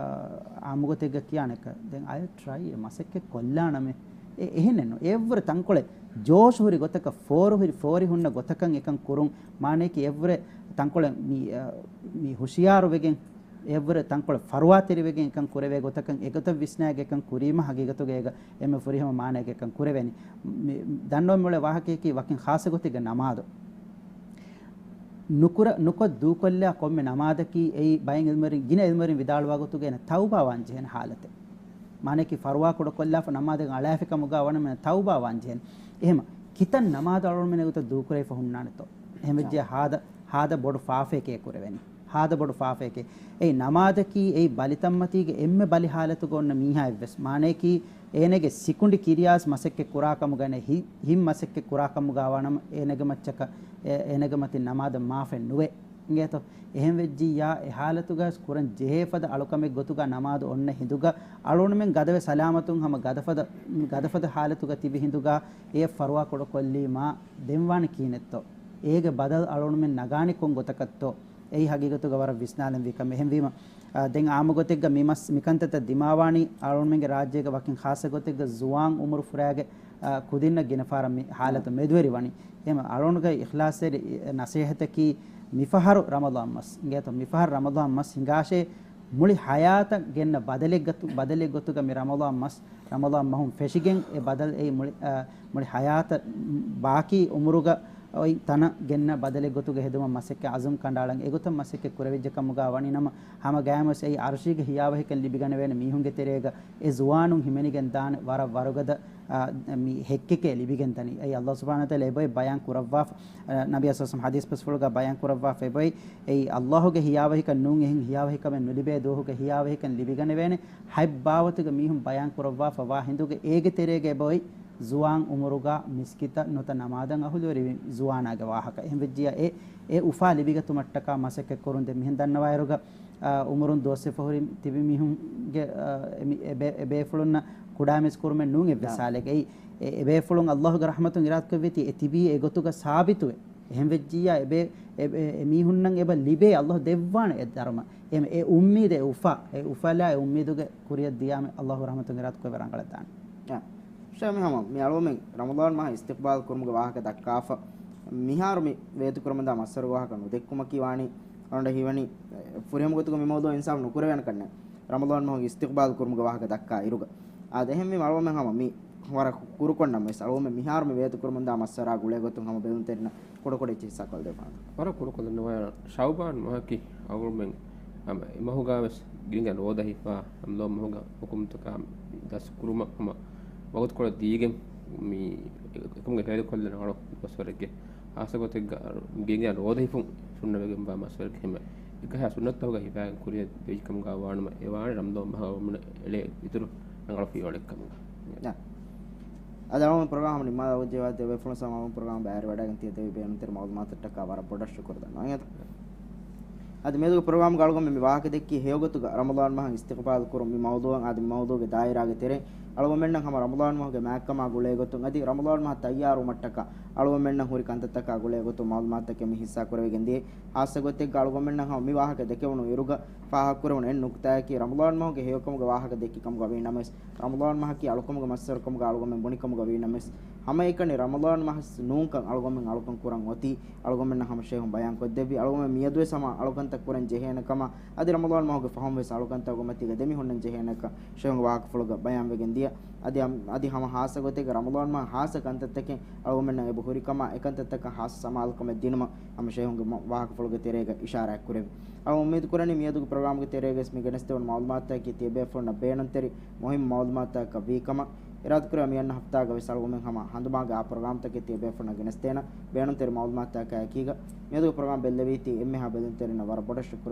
އާއްމުގޮތެއްގަ ކިޔާނެކަ، ދެން އައި ޓްރައި މަސައްކަތް ކޮށްލާނަމޭ. އެ، އެހެނެއްނު. އެއްވުރެ ތަންކޮޅެއް ޖޯޝު ހުރި ގޮތަކަށް ފޯރު ހުރި، ފޯރި ހުންނަ ގޮތަކަށް އެކަން ކުރުން. މާނައަކީ އެއްވުރެ ތަންކޮޅެއް މި، އާ، މި ހުޝިޔާރު ވެގެން، އެއްވުރެ ތަންކޮޅެއް ފަރުވާތެރި ވެގެން އެކަން ކުރެވޭ ގޮތަކަށް އެގޮތަށް ވިސްނާގެ އެކަން ކުރީމަ ހަގީގަތުގަ އޭގަ އެންމެ ފުރިހަމަ މާނައެއްގެ އެކަން ކުރެވޭނީ. މި، ދަންނަވަން މިއުޅޭ ވާހަކަޔަކީ ވަކިން ޚާއްޞަ ގޮތެއްގެ ނަމާދު. ނުކުރ-، ނުކޮށް ދޫކޮށްލާ ކޮންމެ ނަމާދަކީ އެއީ ބައެއް އިލްމުވެރިން، ގިނަ އިލްމުވެރިން ވިދާޅުވާ ގޮތުގައި ތައުބާވާން ޖެހޭނެ ހާލަތެއް. މާނައަކީ ފަރުވާ ކުޑަކޮށްލާފަ ނަމާދަށް އަޅާފި ކަމުގަ ވަނަމަ ތައުބާވާން ޖެހޭނެ. އެހެމަ ކިތައް ނަމާދު އަޅުގަނޑުމެން އެގޮތަށް ދޫކުރެވިފަ ހުންނާނެތޯ؟ އެހެން ވެއްޖެ ހާދަ، ހާދަ ބޮޑު ފާފައެކޭ ކުރެވެނީ. ހާދަ ބޮޑު ފާފައެކޭ. އެއީ ނަމާދަކީ އެއީ ބަލިތައްމަތީގެ އެންމެ ބަލި ހާލަތުގަ އޮންނަ މީހާއެއްވެސް. މާނައަކީ އޭނަގެ ސިކުނޑި ކިރިޔާސް މަސައްކަތް ކުރާ ކަމުގަ ނެ ހި-، ހިތް މަސައްކަތް ކުރާ ކަމުގަ ވަނަމަ އޭނަގެ މައްޗަކަށް އެ-، އޭނަގެ މަތިން ނަމާދަށް މާފެއް ނުވޭ. އިނގޭތޯ؟ އެހެން ވެއްޖިއްޔާ އެ ހާލަތުގަ ވެސް ކުރަން ޖެހޭ ފަދަ އަޅުކަމެއް ގޮތުގަ ނަމާދު އޮންނަ ހިނދުގަ އަޅުގަނޑުމެން ގަދަވެ ސަލާމަތުން ހަމަ ގަދަފަދަ، ގަދަފަދަ ހާލަތުގަ ތިބި ހިނދުގަ އެ ފަރުވާ ކުޑަކޮށްލީމާ ދެން ވާނެ ކިހިނެއްތޯ؟ އޭގެ ބަދަލު އަޅުގަނޑުމެން ނަގާނީ ކޮން ގޮތަކަށްތޯ؟ އެއީ ހަގީގަތުގަ ވަރަށް ވިސްނާލަންވީ ކަމެއް. އެހެންވީމަ، އާ، ދެން އާއްމު ގޮތެއްގަ މި މަސް، މި ކަންތައްތައް ދިމާވާނީ އަޅުގަނޑުމެންގެ ރާއްޖޭގަ ވަކިން ޚާއްޞަ ގޮތެއްގަ ޒުވާން އުމުރު ފުރާގެ، އާ، ކުދިންނަށް ގިނަ ފަހަރަށް މި ހާލަތު އާ. މެދުވެރި ވަނީ. އެހެމަ އަޅުގަނޑުގެ އިޚްލާޞްތެރި ނަސޭހަތަކީ މިފަހަރު ރަމަޟާން މަސް އިނގޭތޯ، މިފަހަރު ރަމަޟާން މަސް ހިނގާށޭ، މުޅި ހަޔާތަށް ގެންނަ ބަދަލެއް ގޮތު-، ބަދަލެއް ގޮތުގަ މި ރަމަޟާން މަސް، ރަމަޟާން މަހުން ފެށިގެން އެ ބަދަލު އެއީ މުޅި، އާ، މުޅި ހަޔާތަށް ބާކީ އުމުރުގަ އޮތް ތަނަށް ގެންނަ ބަދަލެއް ގޮތުގަ ހެދުމަށް މަސައްކަތް އަޒުމް ކަނޑައަޅަން އެގޮތަށް މަސައްކަތް ކުރެވިއްޖެ ކަމުގަ ވަނީ ނަމަ، ހަމަ ގައިމުވެސް އެއީ އަރުޝީގެ ހިޔާވަހިކަން ލިބިގަނެވޭނެ މީހުންގެ ތެރޭގަ އެ ޒުވާނުން ހިމެނިގެން ދާނެ ވަރަށް ވަރުގަދަ، އާ، މި ހެއްކެކޭ ލިބިގެން ދަނީ. އެއީ އައްލާހު ސުބްޙާނަހު ވަތަޢާލާ އެބައޮތް ބަޔާން ކުރައްވާފަ، އާ، ނަބިއްޔާ ޞައްލައްލާހު ޢަލައިހި ވަސައްލަމަ ޙަދީޘް ބަސްފުޅުގަ ބަޔާން ކުރައްވާފަ އެބައޮތް، އެއީ އައްލާހުގެ ހިޔާވަހިކަން ނޫން އެހެން ހިޔާވަހިކަމެއް ނުލިބޭ ދުވަހުގެ ހިޔާވަހިކަން ލިބިގަނެވޭނެ. ހަތް ބާވަތުގެ މީހުން ބަޔާން ކުރައްވާފަ ވާ ހިނދުގެ އޭގެ ތެރޭގަ އެބައޮތް ޒުވާން އުމުރުގަ މިސްކިތަށް ނުވަތަ ނަމާދަށް އަހުލުވެރިވި ޒުވާނާގެ ވާހަކަ. އެހެން ވެއްޖިއްޔާ އެ، އެ އުފާ ލިބިގަތުމަށްޓަކާ މަސައްކަތް ކުރުން. ދެން މިހެން ދަންނަވާއިރުގަ، އާ، އުމުރުން ދުވަސްވެފަ ހުރި ތިބި މީހުންގެ، އާ، އެ މި-، އެ ބޭ-، އެ ބޭފުޅުންނަށް ކުޑައިމީސް ކުރުމެއް ނޫން އެއްވެސް އާ. ހާލެއްގައި. އެ، އެ ބޭފުޅުން އައްލާހުގެ ރަޙްމަތުން އިރާދަކޮށްވީތީ އެ ތިބީ އެގޮތުގަ ސާބިތުވެ. އެހެން ވެއްޖިއްޔާ އެ ބޭ-، އެ، އެ، އެ މީހުންނަށް އެބަ ލިބޭ އައްލާހު ދެއްވާނެ އެ ދަރުމަ. އެ، އެ އުއްމީދެއް އެ އުފާ، އެ އުފަލާ އެ އުއްމީދުގެ ކުރިއަށް ދިޔާމެ އައްލާހު ރަޙްމަތުން އިރާދަކޮށް އެބަ ރަނގަޅަށް ދާނެ. އާ. ޝޭޚް މި ހަމަ މި އަޅުގަނޑުމެން ރަމަޟާން މަހަށް އިސްތިޤްބާލް ކުރުމުގެ ވާހަކަ ދައްކާފަ، މިހާރު މި ވޭތުކުރަމުންދާ މައްސަރުގެ ވާހަކަ ނުދެއްކުމަކީ ވާނީ، އަޅުގަނޑަށް ހީވަނީ، އެ، ފުރިހަމަ ގޮތުގަ މި މައުޟޫޢަށް އިންސާފު ނުކުރެވޭނެ ކަންނޭނގެ. ރަމަޟާން މަހުގެ އިސްތިޤްބާލް ކުރުމުގެ ވާހަކަ ދައްކާ އިރުގަ. އާދެ، އެހެންވީމަ އަޅުގަނޑުމެން ހަމަ މި ވަރަށް ކުރުކޮށް ނަމަވެސް، އަޅުގަނޑުމެން މިހާރު މި ވޭތުކުރަމުންދާ މައްސަރާ ގުޅޭ ގޮތުން ހަމަ ބެލުންތެރިންނަށް ކުޑަކުޑަ އެއްޗެއް ހިއްސާކޮށްދެއްވާނަން. ވަރަށް ކުޑަކޮށްލަން ނުވާ، ޝަޢުބާން މަހަކީ އަޅުގަނޑުމެން ހަމަ އެ މަހުގަ ވެސް ގިނަ ރޯދަ ހިފާ، ރަމަޟާން މަހުގަ ހުކުމްތަކާ ދަސްކުރުމަށް ހަމަ ވަގުތުކޮޅެއް ދީގެން މި އެކަމުގެ ހޭދަކޮށްލަން އަޅު ބަސްވަރެއްގެ ހާއްސަ ގޮތެއްގަ ގިނަ ރޯދަ ހިފުން ސުންނަވެގެންވާ މައްސަރެއް ހިމެ އެކަހަ ސުންނަތްތަކުގަ ހިފާގެން ކުރިއަށް ދެވި ކަމުގަ ވާނަމަ، އެ ވާނެ ރަމަޟާން މަހަށް އަޅުގަނޑުމެން އެޅޭ އިތުރު ރަނގަޅު ފިޔަވަޅެއް ކަމުގަ. ނާ. އަދި އަޅުގަނޑު ޕްރޮގްރާމް ނިންމާލާ އޮތް ޖެހިވާ ދެ ބޭފުޅުން ސަމާލުން ޕްރޮގްރާމް ބައިވެރިވަޑައިގެން ތިޔަ ދެވި ބޭނުންތެރި މައުލޫމާތަށްޓަކާ ވަރަށް ބޮޑަށް ޝުކުރު ދަންނަވަން. އަދި މިއަދުގެ ޕްރޮގްރާމްގަ އަޅުގަނޑުމެން މި ވާހަކަ ދެއްކީ ހެޔޮގޮތުގަ ރަމަޟާން މަހަށް އިސްތިޤްބާލް ކުރުން މި މައުޟޫޢަށް. އަދި މި މައުޟޫޢުގެ ދާއިރާގެ ތެރެއިން އަޅުގަނޑުމެންނަށް ހަމަ ރަމަޟާން މަހުގެ މާތްކަމާ ގުޅޭ ގޮތުން އަދި ރަމަޟާން މަހަށް ތައްޔާރުވުމަށްޓަކާ އަޅުގަނޑުމެންނަށް ހުރި ކަންތައްތަކާ ގުޅޭ ގޮތުން މައުލޫމާތުތަކެއް މި ހިއްސާކުރެވިގެން ދިޔަ. ހާއްސަ ގޮތެއްގަ އަޅުގަނޑުމެންނަށް ހަމަ މި ވާހަކަ ދެކެވުނު އިރުގަ ފާހަގަކުރެވުނު އެއް ނުކުތާއަކީ ރަމަޟާން މަހުގެ ހެޔޮކަމުގެ ވާހަކަ ދެއްކި ކަމުގަ ވީ ނަމަވެސް، ރަމަޟާން މަހަކީ އަޅުކަމުގެ މައްސަރުކަމުގަ އަޅުގަނޑުމެން ބުނިކަމުގަ ވީ ނަމަވެސް، ހަމައެކަނި ރަމަޟާން މަހަށް ނޫންކަން އަޅުގަނޑުމެން އަޅުކަން ކުރަން އޮތީ، އަޅުގަނޑުމެންނަށް ހަމަ ޝޭހުން ބަޔާން ކޮށްދެއްވި، އަޅުގަނޑުމެން މިއަދުވެސް ހަމަ އަޅުކަންތައް ކުރަން ޖެހޭނެ ކަމަށް، އަދި ރަމަޟާން މަހުގެ ފަހުން ވެސް އަޅުކަންތަކުގެ މަތީގަ ދެމި ހުންނަން ޖެހޭނެކަން ޝޭހުންގެ ވާހަކަފުޅުގަ ބަޔާންވެގެން ދިޔަ. އަދި އަމް-، އަދި ހަމަ ހާއްސަ ގޮތެއްގަ ރަމަޟާން މަހަށް ހާއްސަ ކަންތައްތަކެއް އަޅުގަނޑުމެންނަށް އެބަ ހުރި ކަމަށް، އެކަންތައްތަކަށް ހާއްސަ ސަމާލުކަމެއް ދިނުމަށް ހަމަ ޝޭހުންގެ މަ-، ވާހަކަފުޅުގެ ތެރޭގަ އިޝާރާތް ކުރެވި. އަޅުގަނޑު އުއްމީދު ކުރަނީ މިއަދުގެ ޕްރޮގްރާމްގެ ތެރޭގަ ވެސް މި ގެނެސްދެވުނު މައުލޫމާތުތަކަކީ ތިޔަބޭފުޅުންނަށް ބޭނުންތެރި މުހިއްމު މައުލޫމާތުތަކަކަށް ވީ ކަމަށް އިރާދަކުރެވޭ. މިއަންނަ ހަފްތާގަ ވެސް އަޅުގަނޑުމެން ހަމަ ހަނދުމާގެ އާ ޕްރޮގްރާމްތަކެއް ތިޔަބޭފުޅުންނަށް ގެނެސްދޭނަން. ބޭނުންތެރި މައުލޫމާތުތަކާ އެކީގަ މިއަދުގެ ޕްރޮގްރާމް ބެއްލެވީތީ އެންމެހާ ބެލުންތެރިންނަށް ވަރަށް ބޮޑަށް ޝުކުރު.